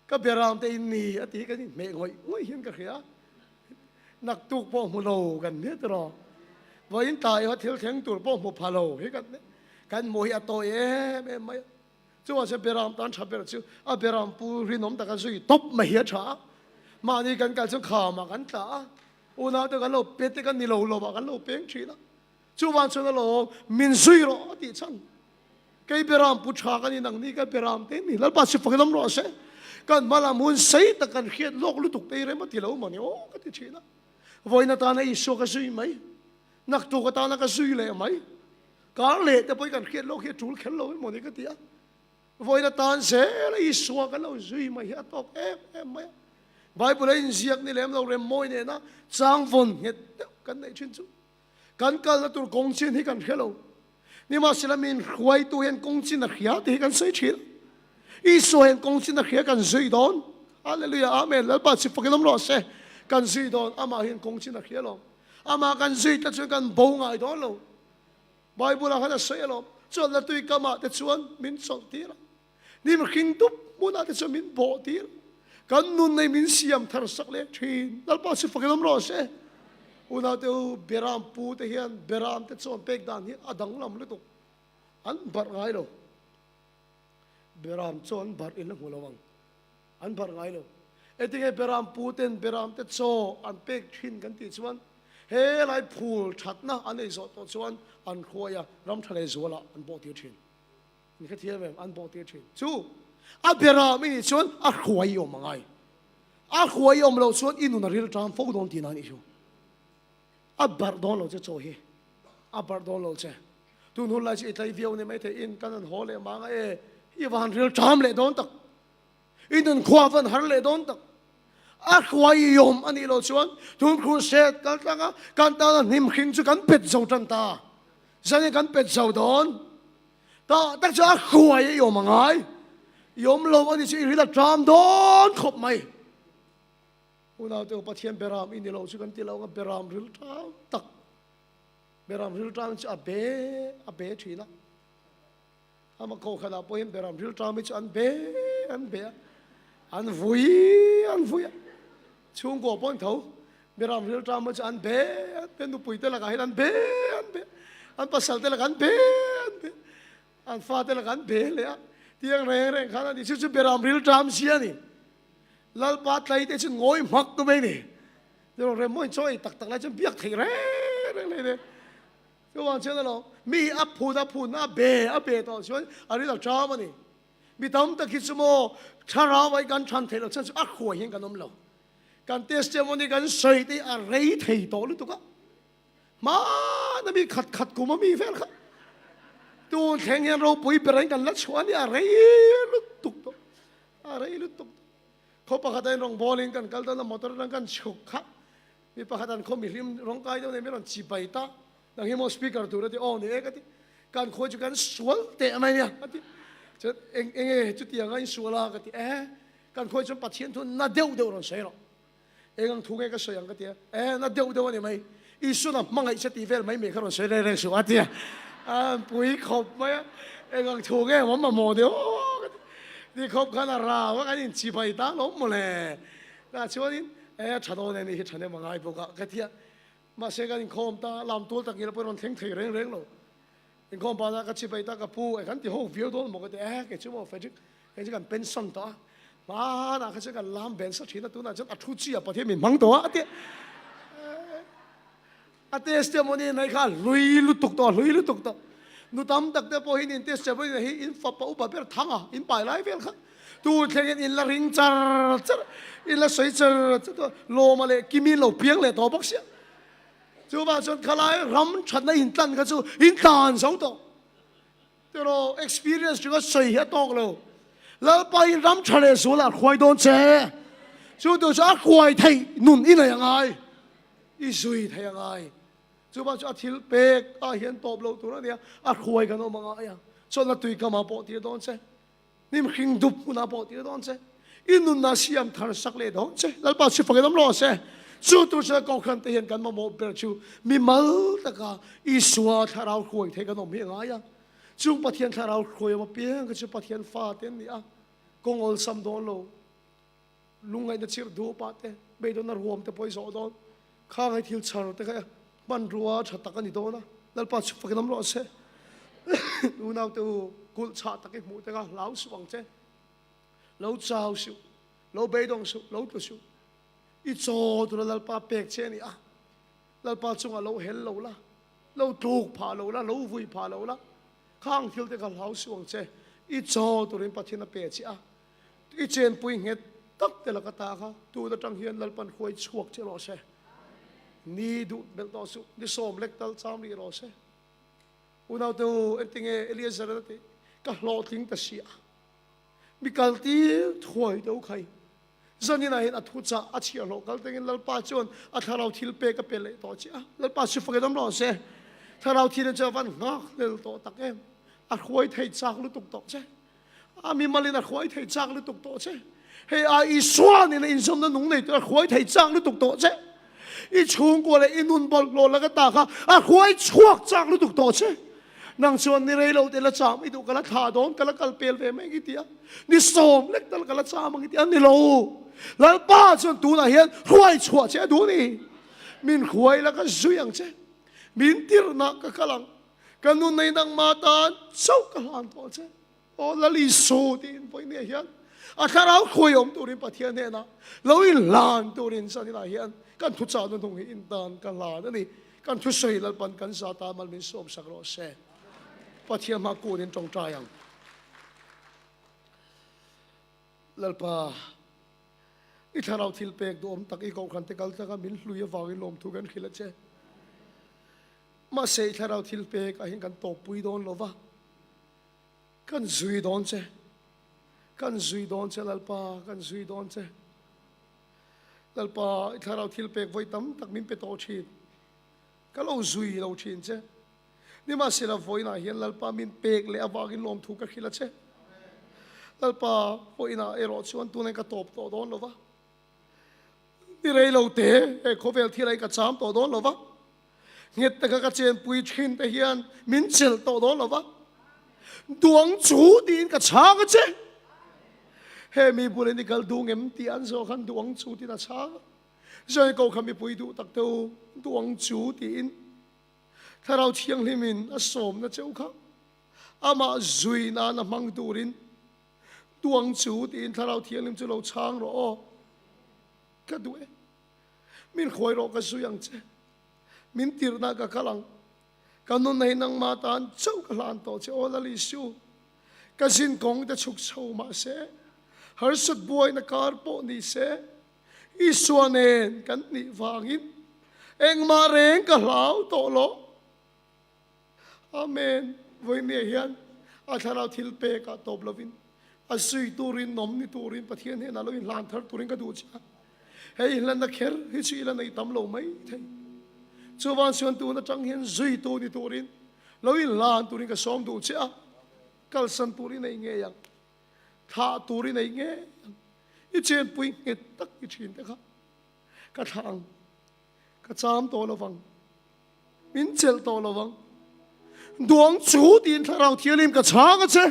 Ka Beram te in ni a ti hi kan inhmeh ngawih ngawih hian ka hria. Naktuk pawh hmu lo kan ni tiraw. Vawiin tlai erawh thil thleng tur pawh hmu pha lo hi kan ni. Kan hmuh hi a tawi em em mai a. Chuvang chuan Beram tan tha ber chu a Beram pu rinawm taka zui tawp mai hi a tha a. Mahni kan kal chuan khamah kan tla a, unaute kan lo pe te kan ni lo lovah kan lo peng thin a. Chuvang chuan alawm min zui rawh a tih chhan. Kei Beram pu tha ka ni, nangni ka Beram te ni. Lalpa chu fakin awm rawh se. Kan hma lam hun sei tak kan hriat lawk lutuk te hi rem a ti lo mawni aw ka ti thin a. Vawiin atana Isua ka zui mai, naktuk atana ka zui leh mai, kar leh te pawh hi kan hriat lawk hi a tul kher lo emaw ni ka ti a. Vawiin atan zel a Isua kan lo zui mai hi a tawk em em mai a. Bible a inziak ni lem lo rem mawi nena chang vawn nghet deuh kan neih thin chu. Kan kalna tur kawng chin hi kan hre lo. Nimahsela min hruaitu hian kawng chin a hria tih hi kan sawi thin. Isua hian kawng chin a hria kan zui dawn. Hallelujah, Amen. Lalpa chi fakin awm rawh se. Kan zui dawn. Amah hian kawng chin a hria lo. Amah kan zui te chuan kan bo ngai dawn lo. Bible ah khan a sawi alawm. Chawlhna tui kamah te chuan min chawlh tir a. Ni mihring dup hmunah te chuan min bawh tir. Kan nun nei min siam thar sak leh thin. Lalpa chu fakin awm rawh se. Unaute u, Beram pu te hian Beram te chuan pek dan hi a danglam lutuk. An barh ngai lo. Beram chaw an barh in a hmu lo ang. An barh ngai lo. Engtinge Beram pu ten Beram te chaw an pek thin kan tih chuan he lai phul thatna an ei zawh tawh chuan an hruai a, ram tha leh zualah an bawh tir thin. Ni kha thiam em? An bawh tir thin. Chu a Beram i nih chuan a hruai i awm a ngai. A hruai i awm loh chuan i nun a ril ṭam fo dawn tihna a nih chu. A barh dawn lo che chaw hi. A barh dawn lo che. Tun hun lai chu i tlai viau ni maithei in kan han haw leh mang a e, i van ril ṭam leh dawn tak. I nun khua van har leh dawn tak. A hruai i awm a nih loh chuan tun crusade kal tlang a kan tana hnim hring chu kan pet zo tan ta. Zanin kan pet zo dawn. Tah tak chu a hruai i awm a ngai. I awm lo a ni chu i ril a ṭam dawn khawp mai. Unaute u, Pathian beram i ni lo chu kan ti lo ang a, beram ril ṭam tak, beram ril ṭam chu a be a be ṭhin a. Ama kohhranah pawh hian beram ril ṭam hi chu an be an be a, an vui an vui a. Chhungkaw pawh an tho, beram ril ṭam hi chu an be an be, nupui te lakah hian an be an be, an pasal te lakah an be an be, an fate lakah an be leh a. Tiang reng reng khan a ni, chu chu beram ril ṭam si a ni. Lalpa tlai te chu ngawi hmak tu mai ni. Tiraw rem mawi chaw ei tak tak lai chuan biak theih reng reng hlei nen. Chuvang chuan alo mi a phun a phun a be a be tawh chuan a ril a ṭam a ni. Mi tam tak hi chu maw thlarau ai kan ṭhan theih loh chuan chu a hruai hian kan awm lo. Kan testimony kan sawi te hi a rei thei tawh lutuk a. Hmana mi khat khat kum a mi vel kha tun thleng hian ropui ber in kan la chhuah a ni a rei lutuk tawh a rei lutuk tawh. Khaw pakhat ah in rawngbâwl in kan kal dawn a motor atang kan chhuk kha mi pakhat an khaw mihlim rawng kai deuh nei mi rawn chi bai ta nang hi maw speaker tur a ti aw ni e ka ti kan khawi chu kan sual teh mai nia a ti chuan eng eng nge chutiang a in sual a ka ti e kan khawi chuan Pathian thu na deuh deuh rawn sawi rawh eng ang thu nge ka sawi ang ka ti a e na deuh deuh a ni mai Isuna hmangaih che tih vel mai mai kha rawn sawi reng reng suh a ti a an pui khawp mai a eng ang thu nge awm mamawh deuh ka ti ti khawp khan a rau a kan inchibai ta lawm mawle tah chuanin E, tha dawn e, ni hi tha nem a ngai bawk a, ka ti a. Mahse kan inkhawm ta, lam tual tak ngila pawh rawn thleng thei reng reng lo. Inkhawm panah ka chibai ta, ka pu, e kan ti ho viau dawn maw ka ti a, e kei chu maw Frederick, kei chu kan pension tawh a, hmanah kha chuan kan lam ben sa thin a, tunah chuan a thu chi a Pathian min hmang tawh a, a ti a. A testimony nei kha a hlui lutuk tawh, a hlui lutuk tawh. Nu tam tak te pawh hian in testimony nei hi in fapa upa ber thang a, in pai lai vel kha. Tu thlengin in la ring char char, in la sawi char char tawh, lawma leh kimi in lo piang leh tawh bawk sia. Chuvang chuan khalai ram thatna in tlan kha chu in tlan zo tawh. Tiraw experience chu ka sawi hi a tawk lo. Lalpa in ram tha leh zual ah hruai dawn che. Chu tur chu a hruai theih nun i nei a ngai. I zui thei a ngai. Chuvang chu a thil pek ah hian tawp lo tur a nia. A hruai kan awm a ngai a. Chawlhna tui kam ah pawh tir dawn che. Hnim hring dup hmun ah pawh tir dawn che. I nunna siam thar sak leh dawn che. Lalpa chu fak in awm rawh se. Chu tur chuan Kohhran te hian kan mamawh ber chu mimal taka Isua thlarau hruai thei kan awm hi a ngai a. Chung Pathian thlarau hruai awm apiang kha chu Pathian fa te an ni a. Kawng awlsam dawn lo. Lungngaihna chirh duh pah te, beidawnna ruam te pawh i zawh dawn. Khang hei thil chhar te kha hmanrua tha tak a ni dawn a. Lalpa chu fak in awm rawh se. Unaute u, kulh chhah tak i hmuh te kha hlau suh ang che. Lo chau suh, lo beidawng suh, lo tlu suh. I chaw tura Lalpa pek che a ni a. Lalpa chungah lo hel lo la, lo tluk phah lo la, lo vui phah lo la. Khang thil te kha hlau suh ang che. I chaw turin Pathian a pe che a. I chenpui nghet tak te laka ta kha tun atang hian Lalpan hruai chhuak che rawh se. Ni duh belh tawh suh, ni sawm lek tal cham rih rawh se. Unaute u, entinge Eliezer a tih? Ka hlawhtling ta si a. Mi kal tir thuai deuh khai. Zaninah hian a thu chah a chhiah hlawh kal tengin Lalpa chuan a thlarau thil pek a pe leh tawh che a. Lalpa chu fakin awm rawh se. Thlarau thil chu a van nghak hlel tawh tak em. A hruai thei chak lutuk tawh che. A mimalin a hruai thei chak lutuk tawh che. Hei a Isua nena inzawmna nung nei tur a hruai thei chak lutuk tawh che. I chhungkua leh i nun bawlhhlawh laka ta kha a hruai chhuak chak lutuk tawh che. Nang chuan ni rei lo te la cham i duh ka la thlah dawn ka la kal pel ve mai ang i ti a. Ni sawm lek tal ka la cham ang i ti a ni lo. Lalpa chuan tunah hian hruai chhuah che a duh ni. Min hruai la ka zui ang che. Min tirhna ka kal ang. Ka nun nei nangmah tan chauh ka hlan tawh che. Aw Lal Isu tiin pawimawh hian a thlarau hruai awm turin Pathian hnenah lo inhlan turin zaninah hian kan thuchahna hnung hi intan ka hlan a ni. Kan thusawi Lalpan kan za ta mal min sawmsak rawh se. Pathian hma kunin tawngtai ang. Lalpa, i thlarau thil pek duhawm tak i kohhran te kal tlanga min hlui avangin lawmthu kan hrilh a che. Mahse i thlarau thil pek ah hian kan tawppui dawn lo va. Kan zui dawn che, kan zui dawn che Lalpa, kan zui dawn che. Lalpa, i thlarau thil pek vawi tam tak min pe tawh thin. Ka lo zui lo thin che. Nimahsela vawiinah hian Lalpa min pek leh avangin lawmthu ka hrilh a che. Lalpa vawiinah erawh chuan tunah ka tawp tawh dawn lo va. Ni rei lo te he khawvel thil ah hi ka cham tawh dawn lo va. Nghet taka ka chenpui thin te hian min chelh tawh dawn lo va. Duang chu tiin ka chhang a che. He mi bulin i kal dung em tih an zawh khan duang chu tiin a chhang a. Zawi ko kha mipui duh tak te u, duang chu tiin Thlarau Thianghlimin a sawmna cheu kha amah zui nan a hmang turin duang chu tiin Thlarau Thianghlim chu lo chhang rawh aw. Ka duh e. Min khawi rawh ka zui ang che. Min tirhna ka kal ang. Ka nunna hi nangmah tan chauh ka hlan tawh che aw Lal Isu. Ka zin kawng te chhuk chho mahse harsat buaina kar pawh ni se Isua nen kan nih vangin engmah reng ka hlau tawh lo. Amen. Vawimia hian a thlarau thil pek ah tawp lovin a zui turin nawm ni turin Pathian hnenah lo inhlan thar turin ka duh che a. Hei inhlanna kher hi chu i la nei tam lo mai thei. Chuvang chuan tun atang hian zuitu ni turin lo inhlan turin ka sawm duh che a. Kalsan tur i nei ngei ang. Thlah tur i nei ngei ang. I chenpui nghet tak i thin te kha ka thlah ang. Ka cham tawh lo vang. Min chelh tawh lo vang. Duang chu tiin Thlarau Thianghlim ka chhang a che.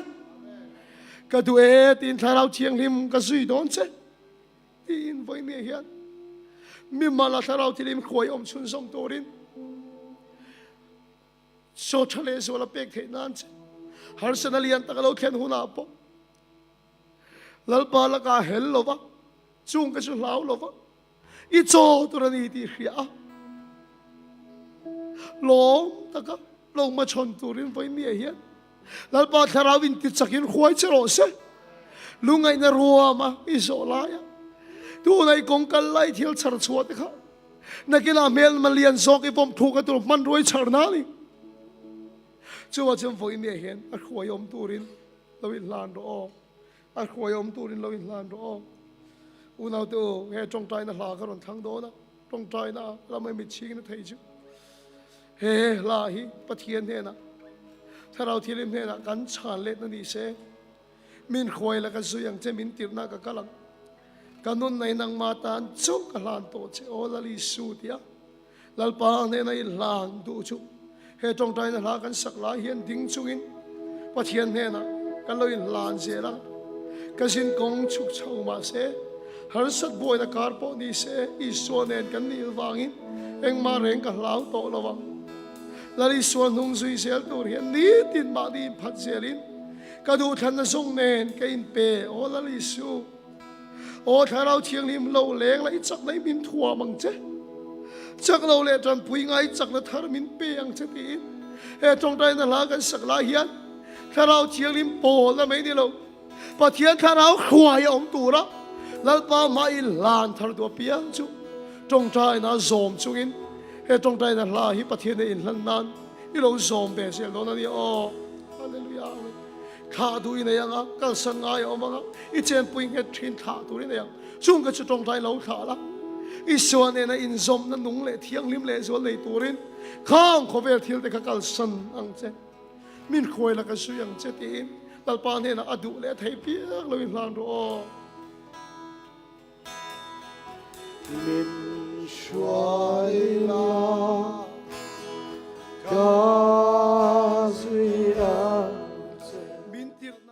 Ka duh e tiin Thlarau Thianghlim ka zui dawn che. Tiin vawinia hian mimala Thlarau Thianghlim hruai awm chhunzawm turin chaw tha leh zual a pek theih nan che. Harsatna lian tak a lo thlen hunah pawh Lalpa lakah hel lo va, chung ka chu hlau lo va, i chaw tur a ni tih hria a. Lawm taka lo hmachhawn turin vawinia hian Lalpa Thlarau in ti chakin hruai che rawh se. Lungaihna ruama i zawh laia tunah i kawng kal lai thil chhar chhuah te kha nakinah hmel malian zawk i vawm thuk a tur hmanrua i chhar na ni. Chuvah chuan vawinia hian a hruai awm turin lo inhlan rawh aw. A hruai awm turin lo inhlan rawh aw. Unaute u, he tawngtaina hla ka rawn thlang dawn a, tawngtaina lama mit chhingna thei chu he hla hi Pathian hnenah, Thlarau Thianghlim hnenah kan chhan letna ni se. Min hruai la ka zui ang che, min tirhna ka kal ang. Ka nun nei nangmah tan chu ka hlan tawh che aw Lal Isu tia Lalpa hnena i hlan duh chu he tawngtaina hla kan sak lai hian ding chungin Pathian hnenah kan lo inhlan zel a. Ka zin kawng chhuk chho mah se, harsat buaina kar pawh ni se, Isua nen kan nih vangin engmah reng ka hlau tawh lo ang. Lal Isua hnung zui zel tur hian nitin mahni inphat zelin ka duhthlanna zawng nen ka inpe aw Lal Isu. Aw Thlarau Thianghlim lo leng la i chakna i min thuam ang che. Chak lo leh tanpui ngai chakna thar min pe ang che tiin he tawngtaina hla kan sak lai hian Thlarau Thianghlim pawlna mai ni lo Pathian Thlarau hruai a awm tura Lalpa hma i hlan thar duh apiang chu tawngtaina zawm chungin he tawngtaina hla hi Pathian a inhlan nan i lo zawm ve zel dawn a ni aw. Hallelujah. Thlah duh i nei ang a, kalsan ngai a awm ang a, i chenpui nghet thin thlah tur i nei ang. Chung ka chu tawngtai lo thlah la, Isua nena inzawmna nung leh thianghlim leh zual nei turin khang khawvel thil te kha kalsan ang che, min hruai la ka zui ang che tiin Lalpa hnenah a duh leh a thei piak lo in hlan rawh aw. Min.